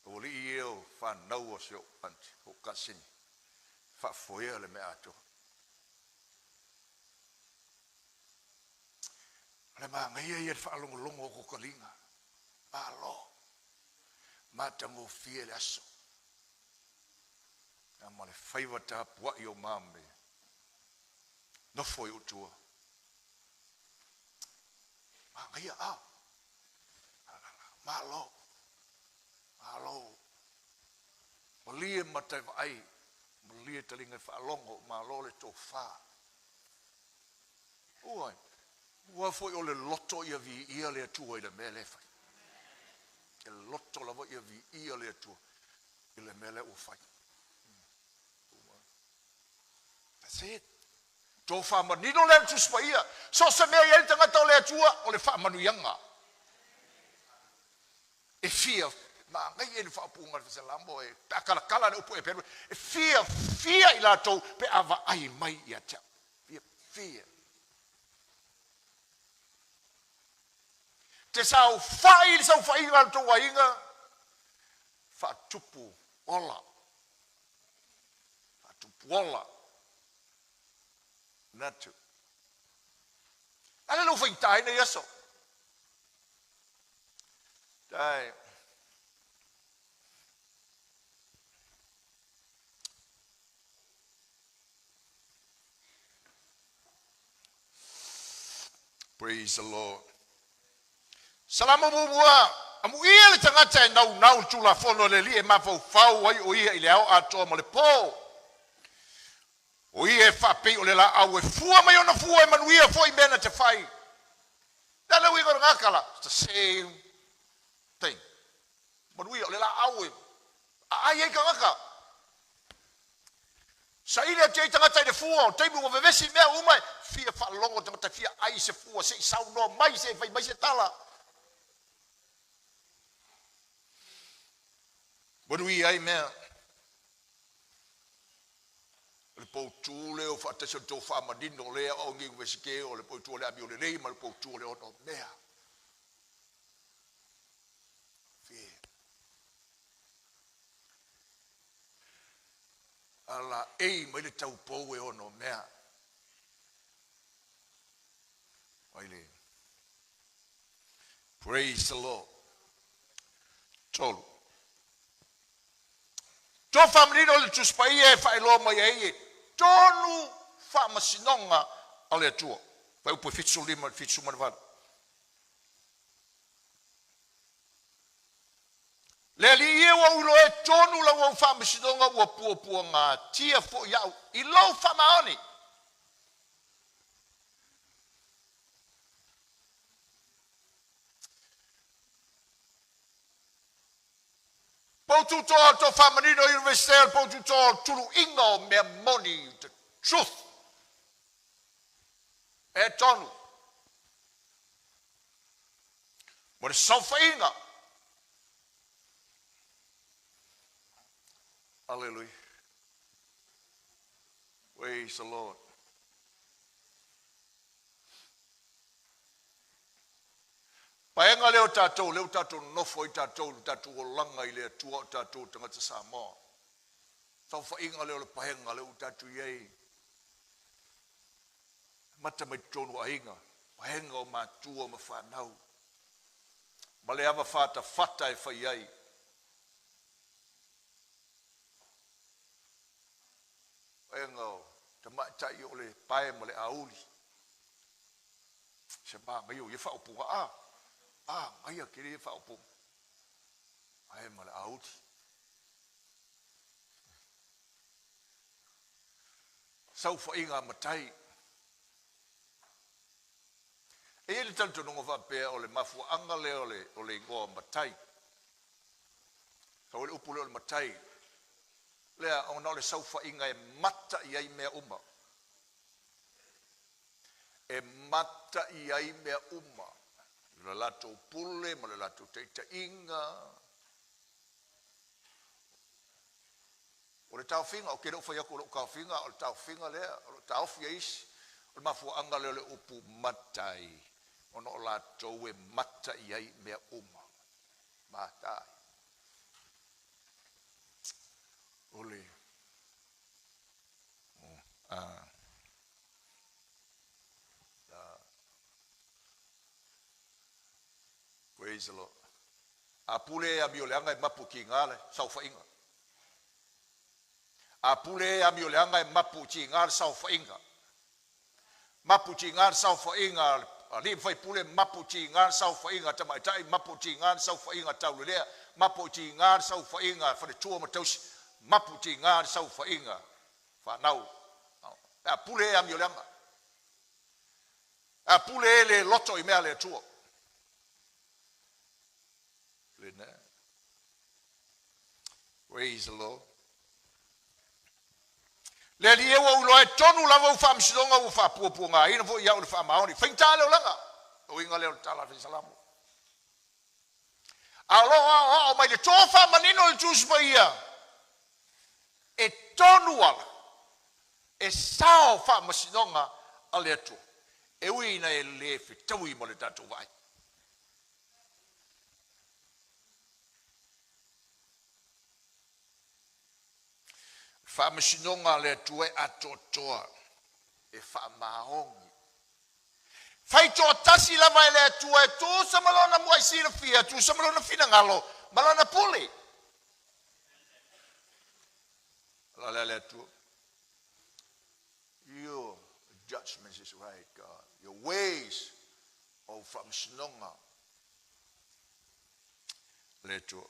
aualii ia o fanau a si ou aunty, ou kasini, faafoea le mea atoa. O le manaia ia le faalogologo o ko taliga. Malo. Matagofie le aso. Ia ma le faiva tapuai o mame. Nofo i ou tua. Manaia a. Malo. Malo. Malie mata e vaai, malie taliga e faalogo, malo le tofa. Ua, ua foi o le loto ia viia le Atua i le mea lea e fai. E loto lava ia viia le Atua i le mea lea ua fai. That's it. Tofa manino lea le Tusi Paia. So o se mea e i ai le tagata o le Atua, o le faamanuiaga. E fia manaia i le faaupuga a le Salamo e pe a talatala le upu Eperu, e fiafia i latou pe a vaai mai ia te au. Fiafia. Te saofai i le saofaiga a le tou aiga, faatupu ola. Faatupu ola. Manatu. Ale lou faigata ai nei aso. Dai. Praise the Lord. Salamo muamua, Amuia le tagata e naunau le Tulafono a le Alii e mafaufau ai o ia i le ao atoa ma le po. O ia e faapei o le laau e fua mai ona fua e manuia foi mea na te fai. Le a le uiga o lena tala? It's the same thing. Manuia, o le laau e aai ai tagata. Saili atu ai tagata i le fua, o taimi ua vevesi mea uma, e fia faalogo tagata, fia ai se fua, se i saunoa mai, se i fai mai se tala. Manuia ai mea. O le poutu lea o faatasi o le tou faamanino lea o le Iunivesite o le poutu o le amio lelei ma le poutu o le onomea. Fie. A laei mai le taupou e onomea. Mai le Praise the Lord. Tolu. Tofa manino le Tusi Paia e faailoa mai ai e tonu Faamasinoga a le Atua. Fuaiupu e 75 i le 78. Le Alii e, ua ou iloa e tonu lau au faamasinoga, ua puapuagatia foi au i lou faamaoni. Poututoa o le tofa manino o Iunivesite o le poututoa o le tuluiga o mea moni, the truth. E tonu. Mo le saofaiga. Hallelujah. Praise the Lord. Paega lea o tatou, lea ua tatou nonofo ai tatou i le tatou olaga i le Atua o tatou tagata Samoa. Saofaiga lea o le paega lea ua tatou i ai. Mata mai totonu o aiga, paega o matua ma fanau. Ma le ava fatafata e fai ai. Paega o tamaitai o le pae ma le auli. Se magaia o ia faaupuga. A, a, gaia tele ia faaupuga. Pae ma le auli. Saofaiga a matai. E i ai le talitonuga faapea o le mafuaaga lea o le igoa matai. Sau ai le upu lea o le matai. Lea ona o le saofaiga e mata i ai mea uma. E mata i ai mea uma. Le latou pule ma le latou taitaiga. O le taofiga, ou te le o fai atu o lou taofiga, o le taofiga lea, o lo taofi e isi. O le mafuaaga lea o le upu matai, ona o latou e mata i ai mea uma. Matai. O le... Praise the Lord. A pule e amioleaga e mapu tiga le saofaiga. A pule e amioleaga e mapu tiga le saofaiga. Mapu tiga le saofaiga alii ma faipule, mapu tiga le saofaiga tamaitai, mapu tiga le saofaiga taulelea, mapu tiga le saofaiga faletua ma tausi, mapu tiga le saofaiga fanau. A pule e amioleaga. A pule e le loto i mea le Atua. Praise the Lord. Le Alii e, ua ou iloa e tonu lava u faamasinoga, ua faapuapuagaina foi ia'u i le faamaoni. Faigata le olaga. O uiga lea o le tala a le Salamo. A o lo o aoao mai le tofa manino le Tusi Paia, e tonu ala, e sao faamasinoga a le Atua, e ui ina e le fetaui ma le tatou vaai. Faamasinoga a le Atua e atoatoa, e faamaoni. Faitoatasi lava e le Atua e tusa ma lona muai silafia, tusa ma lona finagalo, ma lona pule. La le le Atua. Your judgment is right, God. Your ways o faamasinoga le Atua.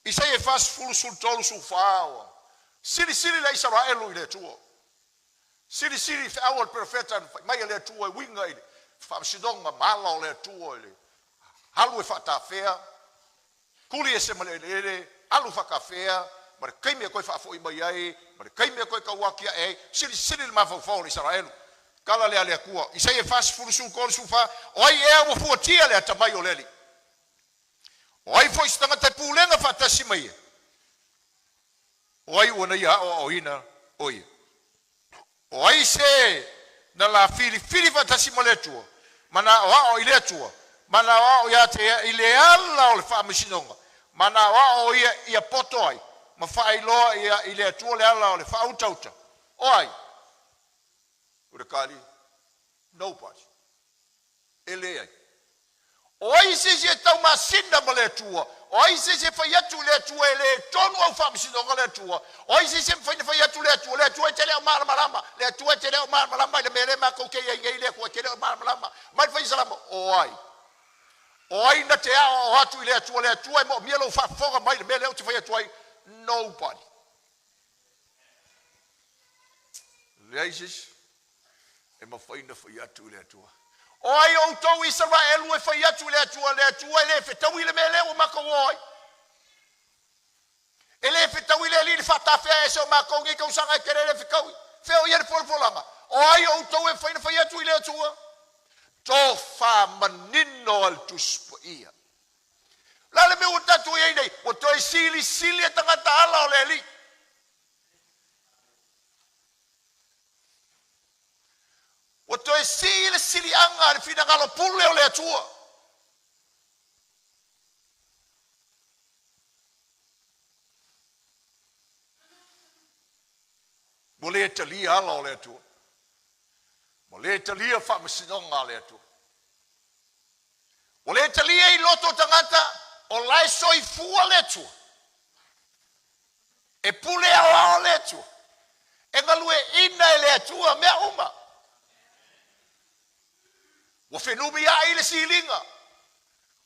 Isaia 40 13 14 silisili le Isaraelu i le Atua. Silisili feau o le profeta mai e le Atua e uiga i le faamasinoga ma ala o le Atua i le alu e faatafea, tuli e se ma le eleele, alu faatafea, ma le taimi e toe faafoi mai ai, ma le taimi e toe tauaki ae ai, silisili le mafaufau o le Isaraelu. Tala lea a le Atua. Isaia 40 13 14, o ai ea ua fuatia le atamai o le Alii? O ai foi se tagata e pulega faatasi ma ia? O ai ua na ia aoaoina o ia? O ai se na la filifili faatasi ma le Atua, ma na aoao i le Atua, ma na aoao ia te ia i le ala o le faamasinoga, ma na aoao ia ia poto ai, ma faailoa ia i le Atua le ala o le faautauta? O ai? O le kali, nobody. E leai. O ai se isi e taumasina ma le Atua? O ai se isi e fai atu i le Atua e le tonu au faamasinoga le Atua? O ai se isi e mafai ona fai atu i le Atua, le Atua e te le o malamalama, le Atua e te le o malamalama i le mea lea matou te i ai nei, le Atua e te le o malamalama. Mai le fai Salamo, o ai? O ai na te aoao atu i le Atua, le Atua e moomia lou faafofoga mai i le mea lea ou te fai atu ai? Nobody. Leai se isi e mafai ona fai atu i le Atua. O ai outou Isaraelu e fai atu i le Atua, le Atua e le fetaui le mea lea ua matou o ai. E le fetaui le Alii i le faatafea ese o matou nei tausaga e tele e le fetaui. Fea o i ai le folafolaga? O ai outou e mafai ona fai atu i le Atua? Tofa manino a le Tusi Paia. O le a le mea ua tatou i ai nei? Ua toe silisili e tagata ala o le Alii. Ua toe sii le siliaga a le finagalo pule o le Atua. Ua le talia ala o le Atua. Ua le talia faamasinoga a le Atua. Ua le talia i loto o tagata o la e soifua le Atua. E pule aoao le Atua. E galueaiina e le Atua mea uma. Ua fenumiai le siliga.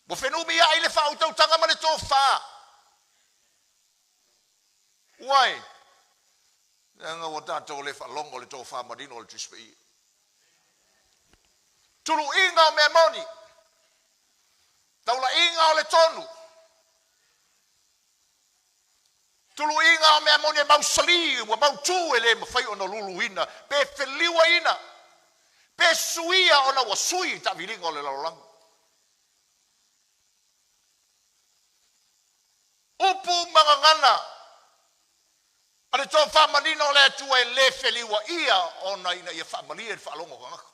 Ua fenumiai le faautautaga ma le tofa. Why? Leaga ua tatou le faalogo i le tofa manino o le Tusi Paia. Tuluiga o mea moni. Taulaiga o le tonu. Tuluiga o mea moni e mausali, ua mautu e le mafai ona luluina, pe feliuaina, pe suia ona ua sui i taaviliga o le lalolagi. Upu ma gagana a le tofa manino o le Atua e le feliuaia ona ina ia faamalie le faalogo o tagata.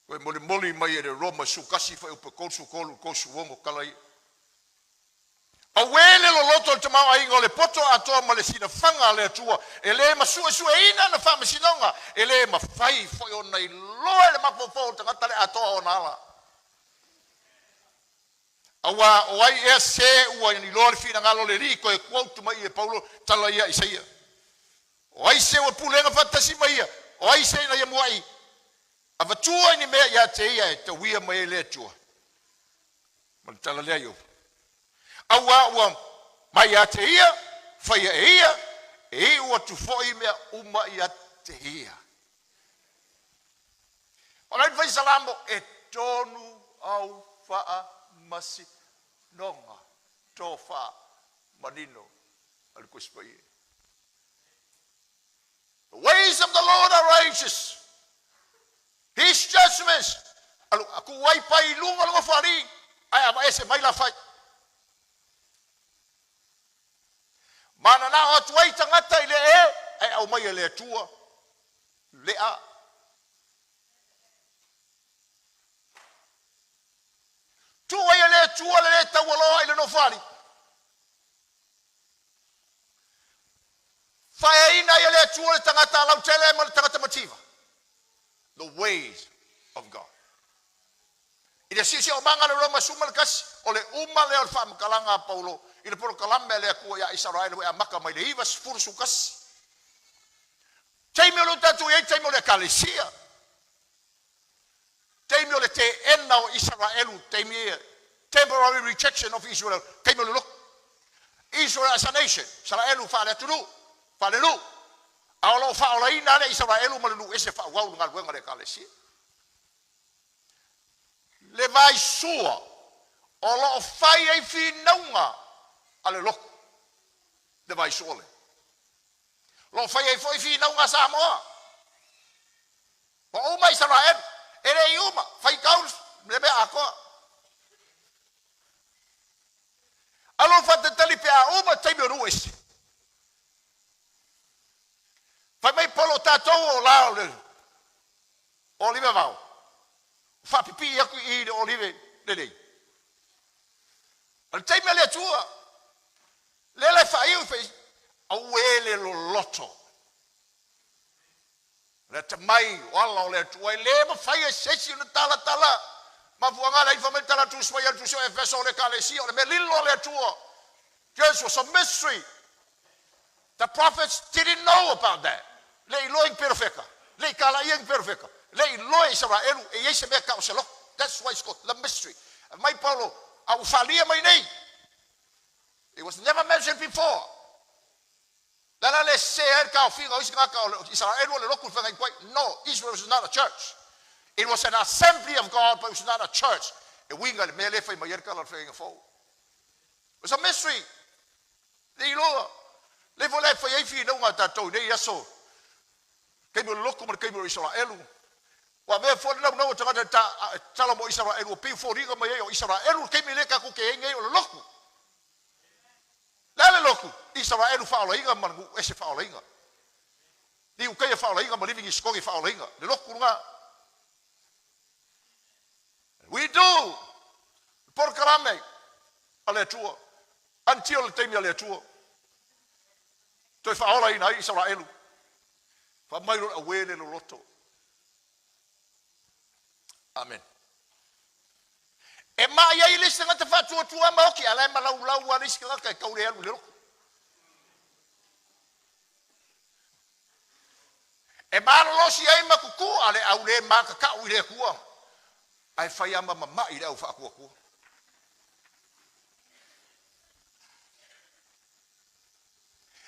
Toe molimoli mai e le Roma 11 fuaiupu 33 36 tala ia. Auē le loloto o le tamaoaiga o le poto atoa ma le sinafaga a le Atua, e le masuesueina ana faamasinoga, e le mafai foi ona iloa e le mafaufau o le tagata le atoa o ona ala. Auā o ai ea se ua iloa le finagalo o le Alii? Toe quote mai e Paulo tala ia Isaia. O ai se ua pulega faatasi ma ia? O ai se ina ia muaʻi avatua i ni mea ia te ia e tauia mai ai le Atua? Ma le tala lea Ioba. Auā ua mai ia te ia, faia e ia, e iu atu foi mea uma ia te ia. O le fai Salamo, e tonu au faamasinoga, tofa manino a le Tusi Paia. The ways of the Lord are righteous. His judgments alu aku ai pai i luga o le nofoalii, ae avaese mai la fai. Mananao atu ai tagata i le e, ae aumai e le Atua le a. Tuu ai e le Atua le le taualoa i le nofoalii. Faeaina ai e le Atua le tagata lautele ma le tagata mativa. The ways of God. I le siosiomaga le Roma 11, o le uma lea o le faamatalaga a Paulo i le polokalame a le Atua ia Isaraele ua e amata mai le 91. Taimi o lo tatou i ai, taimi o le Ekalesia. Taimi o le teena o Isaraelu, taimi ia, temporary rejection of Israel, taimi o le lotu. Israel as a nation, Isaraelu faale-atunuu, faale-nuu, a o lo o faaolaina lava le Isaraelu ma le nuu ese faaauau le galuega a le Ekalesia. Le vaisua o lo o fai ai finauga a le lotu, le vaisua lea. O lo o fai ai foi finauga a Samoa. Ua uma Isaraelu, e le i uma, faitau le mea atoa. Alo faatatali pe a uma taimi o nuu ese. Fai mai Polo tatou o la o le olive vao. Faapipii atu i i le olive lelei. O le taimi a le Atua, lea la e faaiu i fai, auē le loloto. Le atamai o ala o le Atua e le mafai e se isi ona talatala. Mafuaaga le aifa mai tala tusi mai le tusi o Efeso o le Ekalesia o le mea lilo a le Atua. Church was a mystery. The prophets didn't know about that. Le iloa i ni perofeka. Le i kalaia i ni perofeka. Le iloa e Isaraelu e i ai se mea tau o se lotu. That's why it's called the mystery. Mai Paulo, a ua faaalia mai nei. It was never mentioned before. Le ala lea e sese ai le taofiga o isi tagata o Isaraelu o le lotu i le feagai ai. No, Israel was not a church. It was an assembly of God, but it was not a church. E uiga i le mea lea e fai mai ai le tala o le feagaiga fou. It was a mystery. Le iloa. Le foi la e fai ai finauga a tatou i nei aso, taimi o le lotu ma le taimi o Isaraelu. Ua avea foi le naunau o tagata e tatala mo Isaraelu ua pei foliga mai ai o Isaraelu le taimi lea tatou te i ai nei o le lotu. Le a le lotu? Isaraelu faaolaina ma le nuu ese faaolaina. Niukeia faaolaina ma Livingstone faaolaina. Le lotu lena. We do le polokalame a le Atua until le taimi a le Atua toe faaolaina ai Isaraelu. Faamai loa le auē le loloto. Amen. E mai ai le isi tagata faatuatua ma oki, a la e malaulau lava le isi tagata e tau le alu i le lotu. E malolosi ai ma tutu a le au le makakau i le Atua, ae fai lava ma mamai le au faatuatua.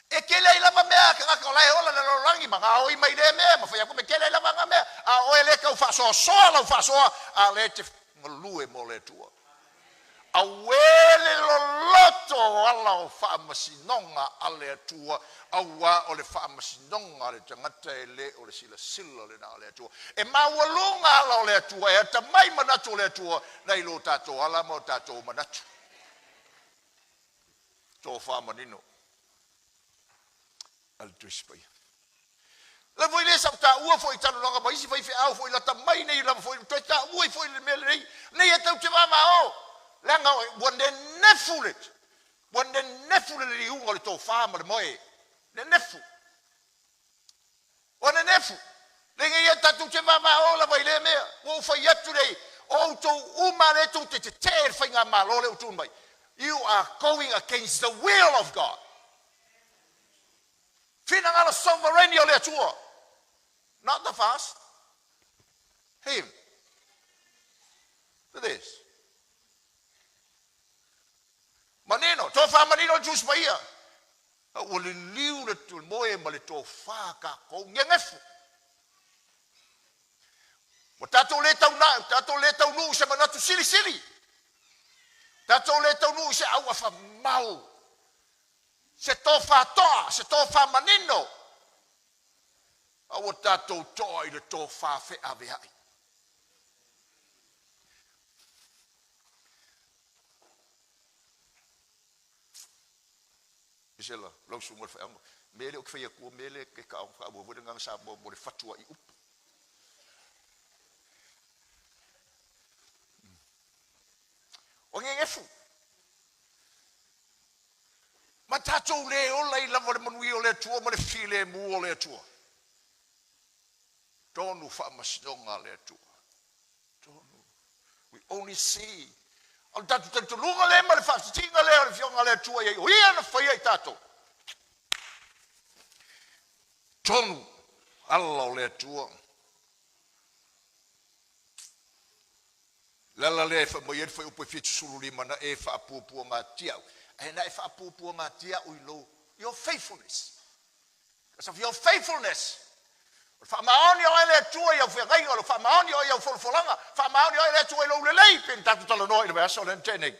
E tele ai lava mea a tagata o la e ola i le lalolagi ma gaoi mai lea mea ma fai atu me tele ai lava na mea, a o oe lea e tau faasoasoa lau faasoa, a o lea e te galue mo le Atua. Auē le loloto o ala o faamasinoga a le Atua, auā o le faamasinoga a le tagata e le o le silasila lena a le Atua. E maualuga ala o le Atua, e atamai manatu o le Atua nai lo tatou ala ma o tatou manatu. Tofa manino a le Tusi Paia. Le foi lea sa ou taua foi i talanoaga ma isi faifeau foi lata mai nei lava foi toe taua ai foi le mea lenei nei e tau te vavao leaga ua nenefu le ua nenefu le liuga o le tofa ma le moe nenefu ua nenefu lenei e tatou te vavao lava i lea mea ua ou fai atu nei o outou uma lea tou te tetee i le faigamalo lea ua tu mai. You are going against the will of God. Finagalo sovereign o le Atua. Not the fast. Him. Look at this. Manino, tofa manino le Tusi Paia. Ua liliu le moe ma le tofa tatou gegefu. Ua tatou le taunuu, tatou le taunuu i se manatu silisili. Tatou le taunuu i se auafa mau. Se tofa toa, se tofa manino, a ua tatou toa i le tofa feaveai. Isela, lau susuga i le faeaga, mea lea ou te fai atua, mea lea e taua foi le agaga Samoa mo le fatuai upu. O gegefu. Ma tatou le ola ai lava le manuia o le Atua ma le filemu o le Atua. Tonu faamasinoga a le Atua. Tonu. We only see. O le tatou talitonuga lea ma le faafitiga lea o le Afioga a le Atua i ai, o Ia na faia i tatou. Tonu ala o le Atua. Le ala lea e fai mai ai le fuaiupu e 75, Na e faapuapuagatia au, ae na e faapuapuagatia au i lou, your faithfulness. Because of your faithfulness. O le faamaoni o oe le Atua i au feagaiga, o le faamaoni o oe i au folafolaga, faamaoni o oe le Atua i lou lelei, pei ona tatou talanoa i le vaiaso lea na tea nei.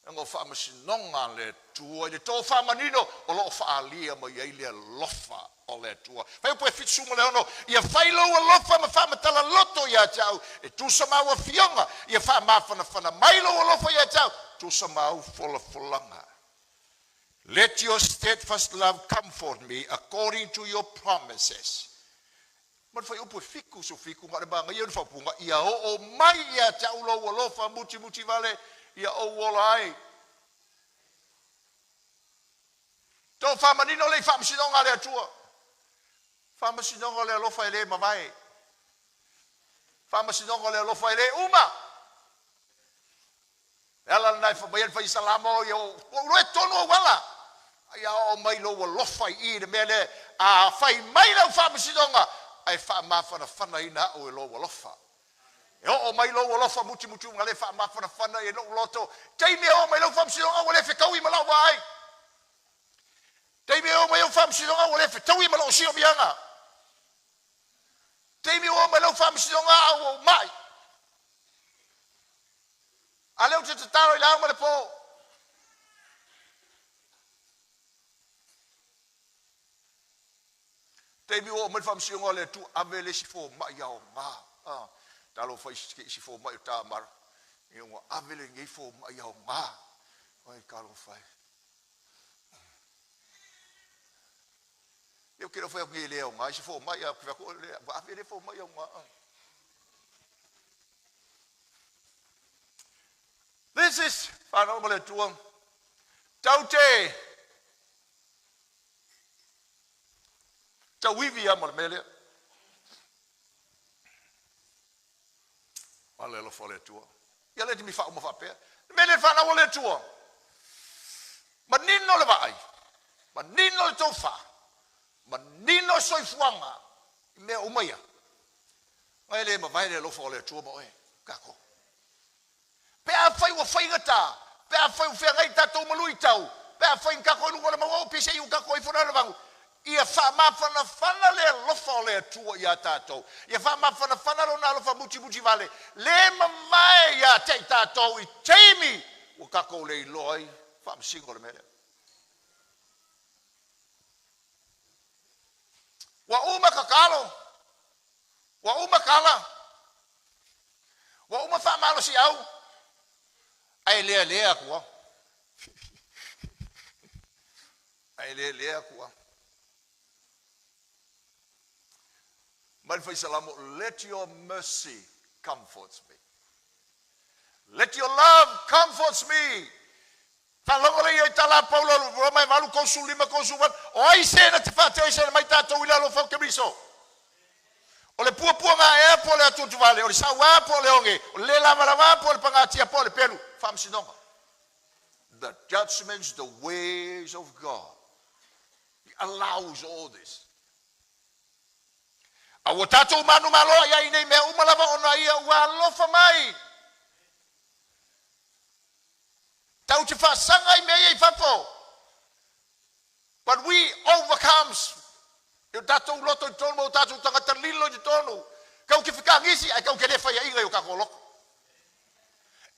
Leaga o faamasinoga a le Atua i le tofa manino o lo o faaalia mai ai le alofa o le Atua. Fuaiupu e 76, Ia fai lou alofa ma faamatala loto ia te au, e tusa ma au afioga, ia faamafanafana mai lou alofa ia te au, tusa ma au folafolaga. Let your steadfast love comfort me according to your promises. Ma le fuaiupu e 77, na o le manaia o le faaupuga, Ia oo mai ia te au lou alofa mutimuti vale, ia ou ola ai. Tofamanino le i faamasinoga a le Atua. Faamasinoga o le alofa e le mavae. Faamasinoga o le alofa e le uma. E ala lena e fai mai ai le fai Salamo, ia ua ou iloa e tonu ou ala, a ia oo mai lou alofa i i i le mea lea, a fai mai lau faamasinoga, ae faamafanafanaina au e lou alofa. E oo mai lou alofa mutimutiga le faamafanafana i lou loto, taimi e oo mai lau faamasinoga ua le fetaui ma lau vaai. Taimi e oo mai au faamasinoga ua le fetaui ma lou siomiaga. Taimi ua oo mai lau faamasinoga a ua ou mai. A lea ou te tatalo i le ao ma le po. Taimi ua oo mai le faamasinoga a le Atua, ave le isi fomai aoga. Ah, talofa i isi fomai o Tamara. Ia ua ave lenei fomai aoga. Ai, talofa e. Ia ou te le o fai atu nei e le aoga isi fomai, ae ou te fai atu ua ave lea fomai aoga. This is whanau ma le Atua. Tau te tauivi lava ma le mea lea. A le alofa o le Atua. Ia le timi faauma faapea. Le mea lea whanau o le Atua. Manino le vaai. Manino le tofa. Manino le soifuaga i mea uma ia. Ae le mavae le alofa o le Atua ma oe, tatou. Pe afai ua faigata, pe afai ua feagai tatou ma luitau, pe afai na tatou i luga o le mauga o pese i ua tatou ifo na vagu, ia faamafanafana le alofa o le Atua iā tatou. Ia faamafanafana lona alofa mutimuti vale, le mavae ia te i tatou i taimi ua tatou le iloa ai faamasino o le mea lea. Ua uma tatalo, ua uma tala, ua uma faamalosiau, ae lealea atu lava. Ae lealea atu lava. Mai le Fai Salamo, let your mercy comforts me. Let your love comforts me. Faalogo lea i tala a Paulo Roma e 8, 35, 38, O ai se na te faateoiseina mai tatou i le alofa o Keriso? O le puapuaga ea po o le atuatuvale, o le sauā po o le oge, o le lē lavalava po o le pagatia po o le pelu? Faamasinoga. The judgments, the ways of God. He allows all this. A ua tatou manumalo ai i nei mea uma lava ona ia ua alofa mai. Tau te faasaga i mea ia i fafo. But we overcomes i o tatou loto i totonu ma o tatou tagata lilo i totonu. Kau ke fekagisi ae kau ke le faiaʻiga i o tatou loto.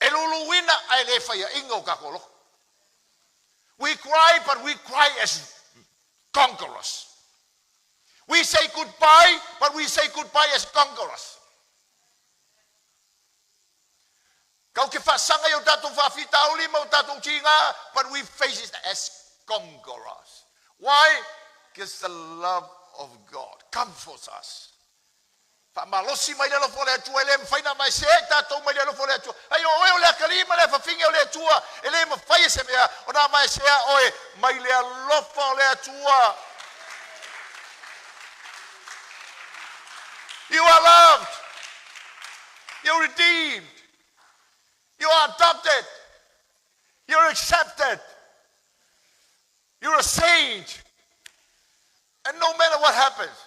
E luluina ae le faiaʻiga o tatou loto. We cry but we cry as conquerors. We say goodbye but we say goodbye as conquerors. Kau ke faasaga i o tatou faafitauli ma o tatou tiga, but we face it as conquerors. Why? Because the love of God comforts us. Faamalosi mai le alofa o le Atua, e le mafai ona aveesea i tatou mai le alofa o le Atua. Ai o oe o le atalii ma le afafine o le Atua, e le mafai e se mea ona aveesea oe mai le alofa o le Atua. You are loved. You're redeemed. You are adopted. You're accepted. You're a saint. And no matter what happens,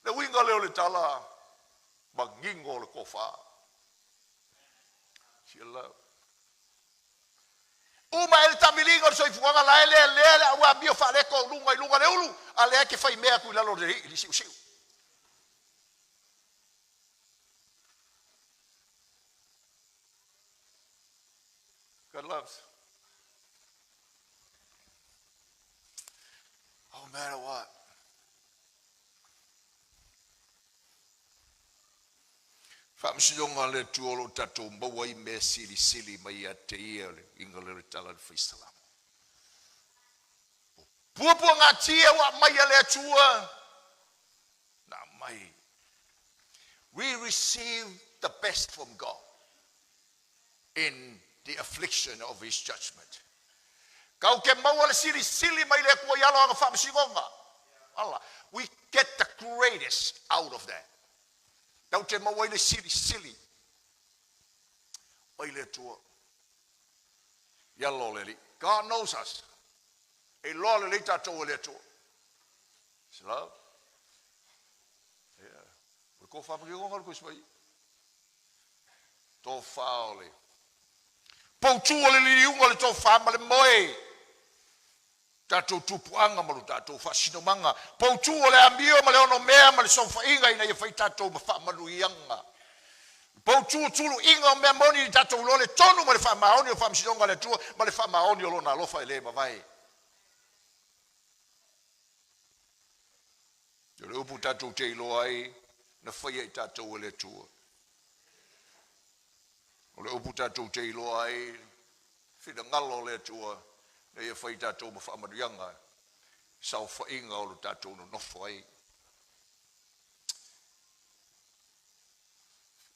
le uiga lea o le tala manino o le tofa. It's your love. Uma e le taamiliga o le soifuaga la e lealea le au amio faaleto o luga i luga le ulu, a lea e te fai mea atu i lalo o le siusiu. God loves. No matter what. Faamasinoga a le Atua o lo o tatou maua ai mea silisili mai ia te ia o le uiga lea o le tala a le Fai Salamo. O puapuagatia ua aumai a le Atua na aumai. We receive the best from God in the affliction of His judgment. Tatou te maua le silisili mai le Atua i ala o ana faamasinoga. Ala, we get the greatest out of that. Tatou te maua ai le silisili mai le Atua i ala o le Alii. God knows us. E iloa lelei tatou e le Atua. It's love. Yeah. O le tofa ma le Tusi Tofa o le poutu o le liliuga o le tofa ma le moe, tatou tupuaga ma lo tatou faasinomaga, poutu o le amio ma le onomea ma le saofaiga ina ia fai tatou ma faamanuiaga, poutu o tuluiga o mea moni i tatou iloa le tonu ma le faamaoni o faamasinoga a le Atua ma le faamaoni o Lona alofa e le mavae. O le upu tatou te iloa ai na faia i tatou e le Atua. O le upu tatou te iloa ai finagalo o le Atua ina ia fai tatou ma faamanuiaga saofaiga o lo tatou nonofo ai.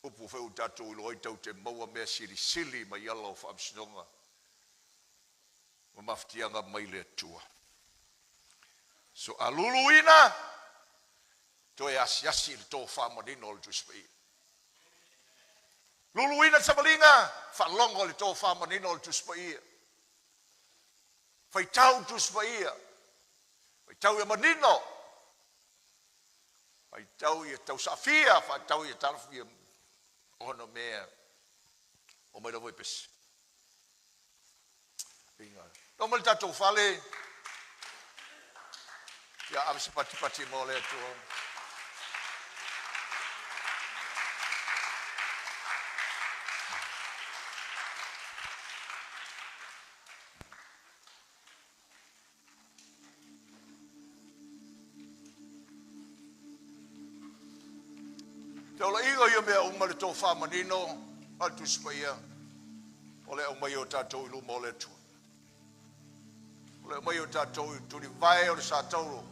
Upu foi ua tatou iloa ai tatou te maua mea silisili mai ala o faamasinoga ma mafatiaga mai le Atua. So a luluina, toe asiasi i le tofa manino o le Tusi Paia. Luluina le savaliga, faalogo i le tofa manino o le Tusi Paia. Faitau le Tusi Paia, faitau ia manino, faitau ia tausaafia, faitau ia talafia ona mea o mai lava i pese. Tau mai le tatou fale, ia ave se patipati mo le Atua. Te olaʻiga o ia mea uma le tofa manino a le Tusi Paia o le aumai o tatou i luma o le Atua. O le aumai o tatou i tulivae o le satauro,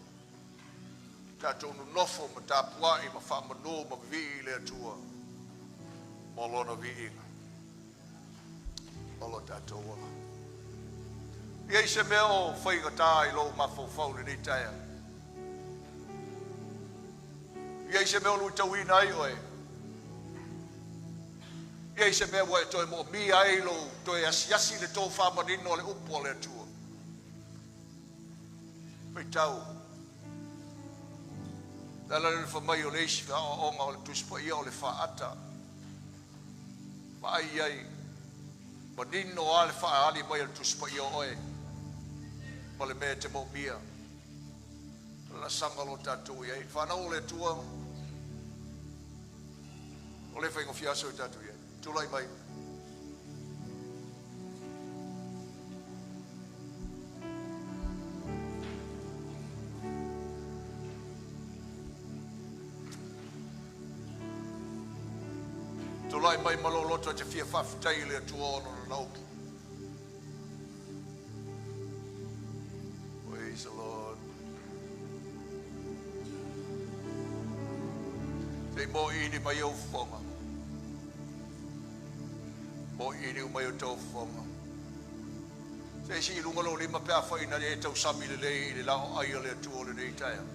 tatou nonofo ma tapuai ma faamanu ma vivii i le Atua mo lona viiga. O lo tatou ola. E i ai se mea o faigata i lou mafaufau i lenei taeao? E i ai se mea o luitauina ai oe? E i ai se mea ua e toe moomia ai lou toe asiasi i le tofa manino o le upu a le Atua? Faitau. Le ala lea o le fai mai o le isi aoaoga o le Tusi Paia o le faata. Vaai i ai, manino lava le faaali mai o le Tusi Paia o oe ma le mea e te moomia. O le laasaga o lo o tatou i ai. Fanau o le Atua, o le faigofie aso i tatou i ai. Tulai mai. Tulai mai ma lou loto e te fia faafetai i le Atua ona o lana upu. Praise the Lord. Se i mōʻiʻini mai ou fofoga. Mōʻiʻini mai o tou fofoga. Se i sii i luga lou lima pe afai na e tausami lelei i le laoai a le Atua o lenei taeao.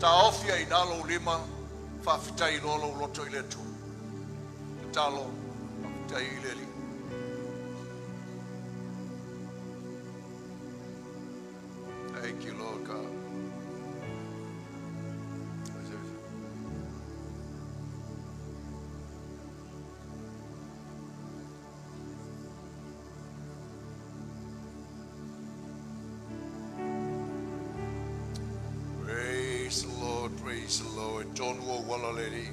Taofi ai i ina lou lima, faafetai loa lou loto i le Atua. Tatalo, faafetai i le Alii. Thank you, Lord God. Praise the Lord, praise the Lord. Tonu o wala le Alii.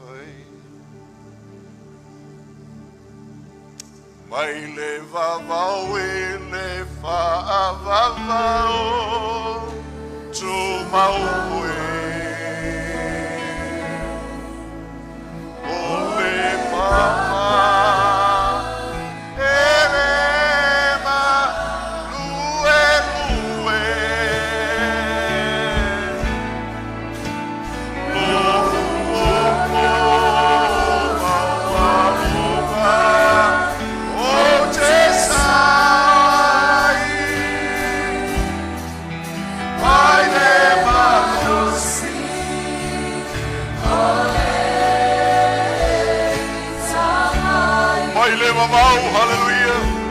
Mai. Mai le vavao i le faavavao tumau e. O le papa e le maluelue. Lohu o maualuga o Hallelujah.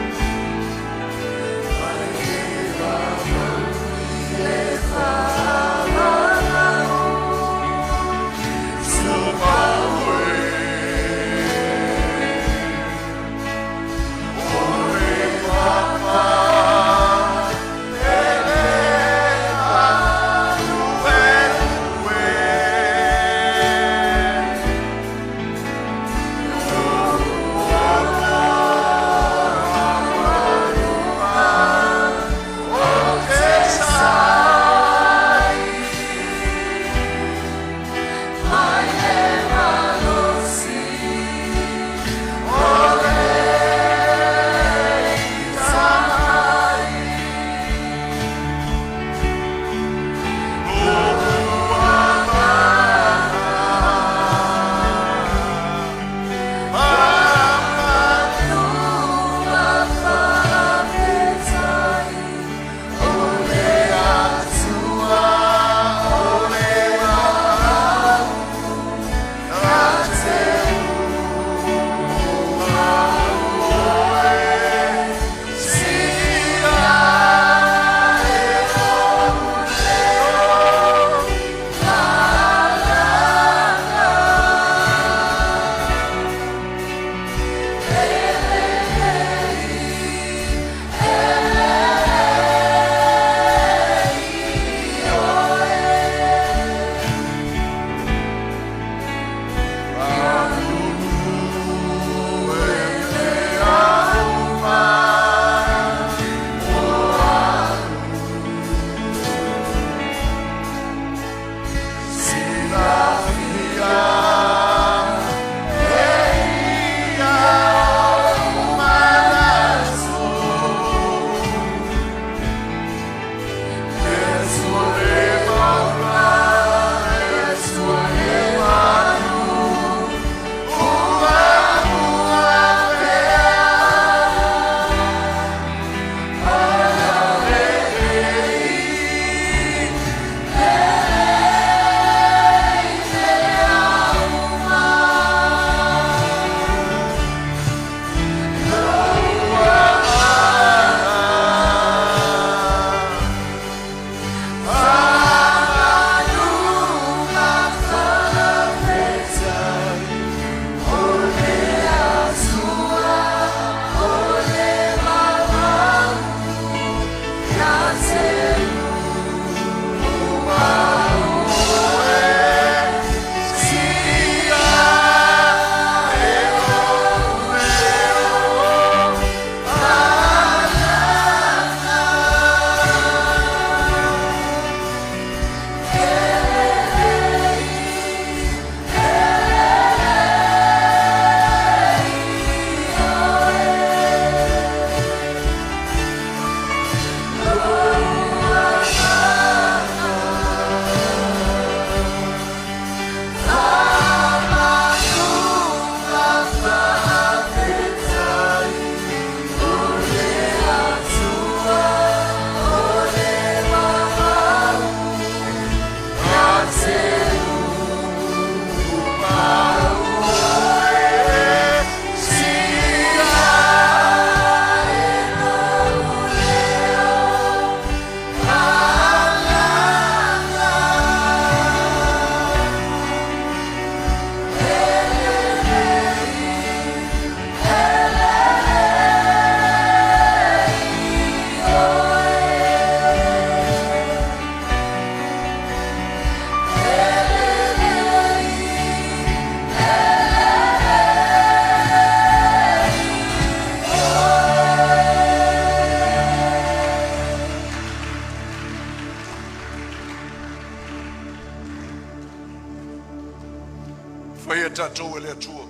Faia tatou e le Atua.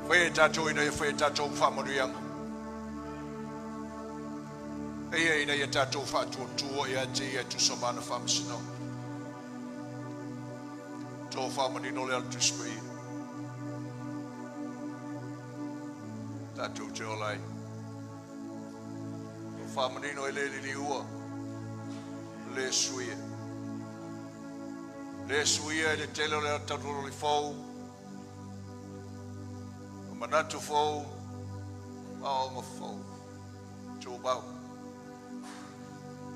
Faia tatou ina ia faia tatou faamanuiaga. Ia ina ia tatou faatuatua ia te ia e tusa ma ana faamasinoga. To faamanino le ala Tusi Paia. Tatou te ola ai. To faamanino e le liliua, le suia. Le suia i le tele o le tatou fou. Manatu fou ma aoaoga fou, tumau.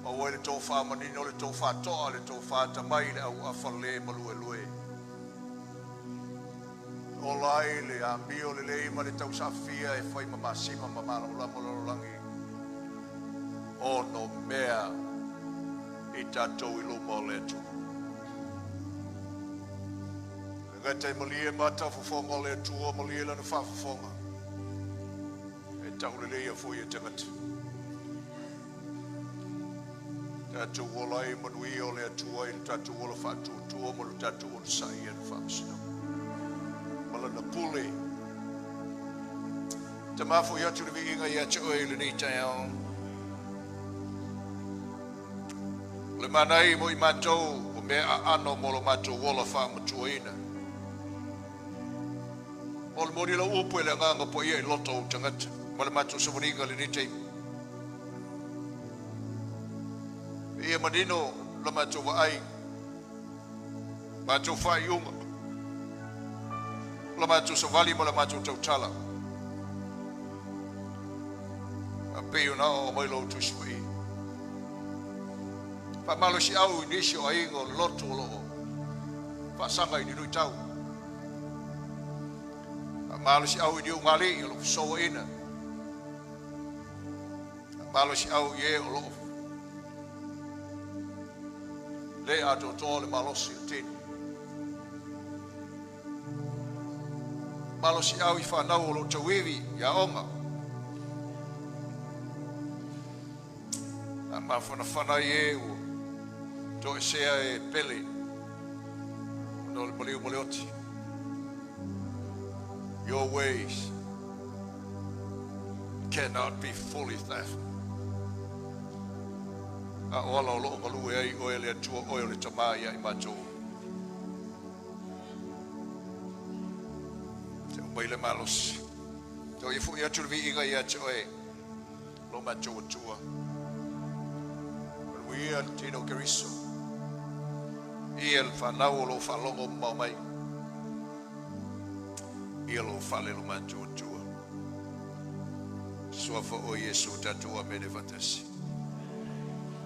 Maua ai le tofa manino, le tofa toa, le tofa atamai, le auafa le maluelue. Ola ai le amio lelei ma le tausaafia e fai ma masima ma malamalama o le lalolagi ono mea i tatou i luma o le Atua. Le gata e malie ma taufofoga o le Atua, malie lana faafofoga, e tauleleia foi e tagata. Tatou ola ai manuia o le Atua i le tatou ola faatuatua ma le tatou onosai i ana faamasinoga ma lana pule. Tama foi atu le viiga ia te oe i lenei taeao. O le manai mo i matou o mea aano mo lo matou ola faamatuaina. O le moni lau upu e le agaga paia i loto o tagata ma le matou savaliga i lenei taimi. Ia manino la matou vaai, matou faaiuga, la matou savali ma la matou tautala. A pei ona oo mai lou Tusi Paia. Faamalosiau i nisi o aiga o le loto o loo faasaga i ni luitau. Faamalosiau i ni ugali'i o loo fesouaina. Faamalosiau i e o loo le atoatoa le malosi o tino. Malosiau i fanau o loo tauivi i aoga. A mafanafana ai e ua toesea e pele ona o le maliu ma le oti. Your ways cannot be fully fathomed. A o ala o loo galue ai oe le Atua oe o le Tamā ia i matou. Te aumai le malosi. Te oi foi atu le viiga ia te oe. Lo matou Atua. Manuia le tino Keriso. Ia le fanau o loo faalogo mamao mai. Ia lou fale lo matou Atua. Suafa o Iesu tatou amene faatasi.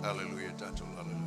Hallelujah tatou hallelujah.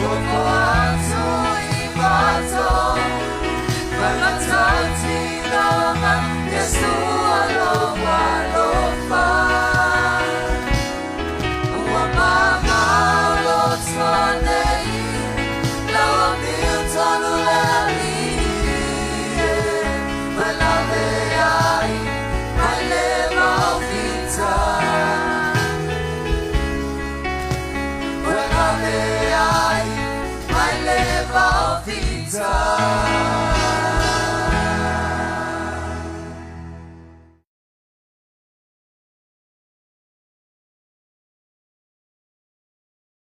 Totoa.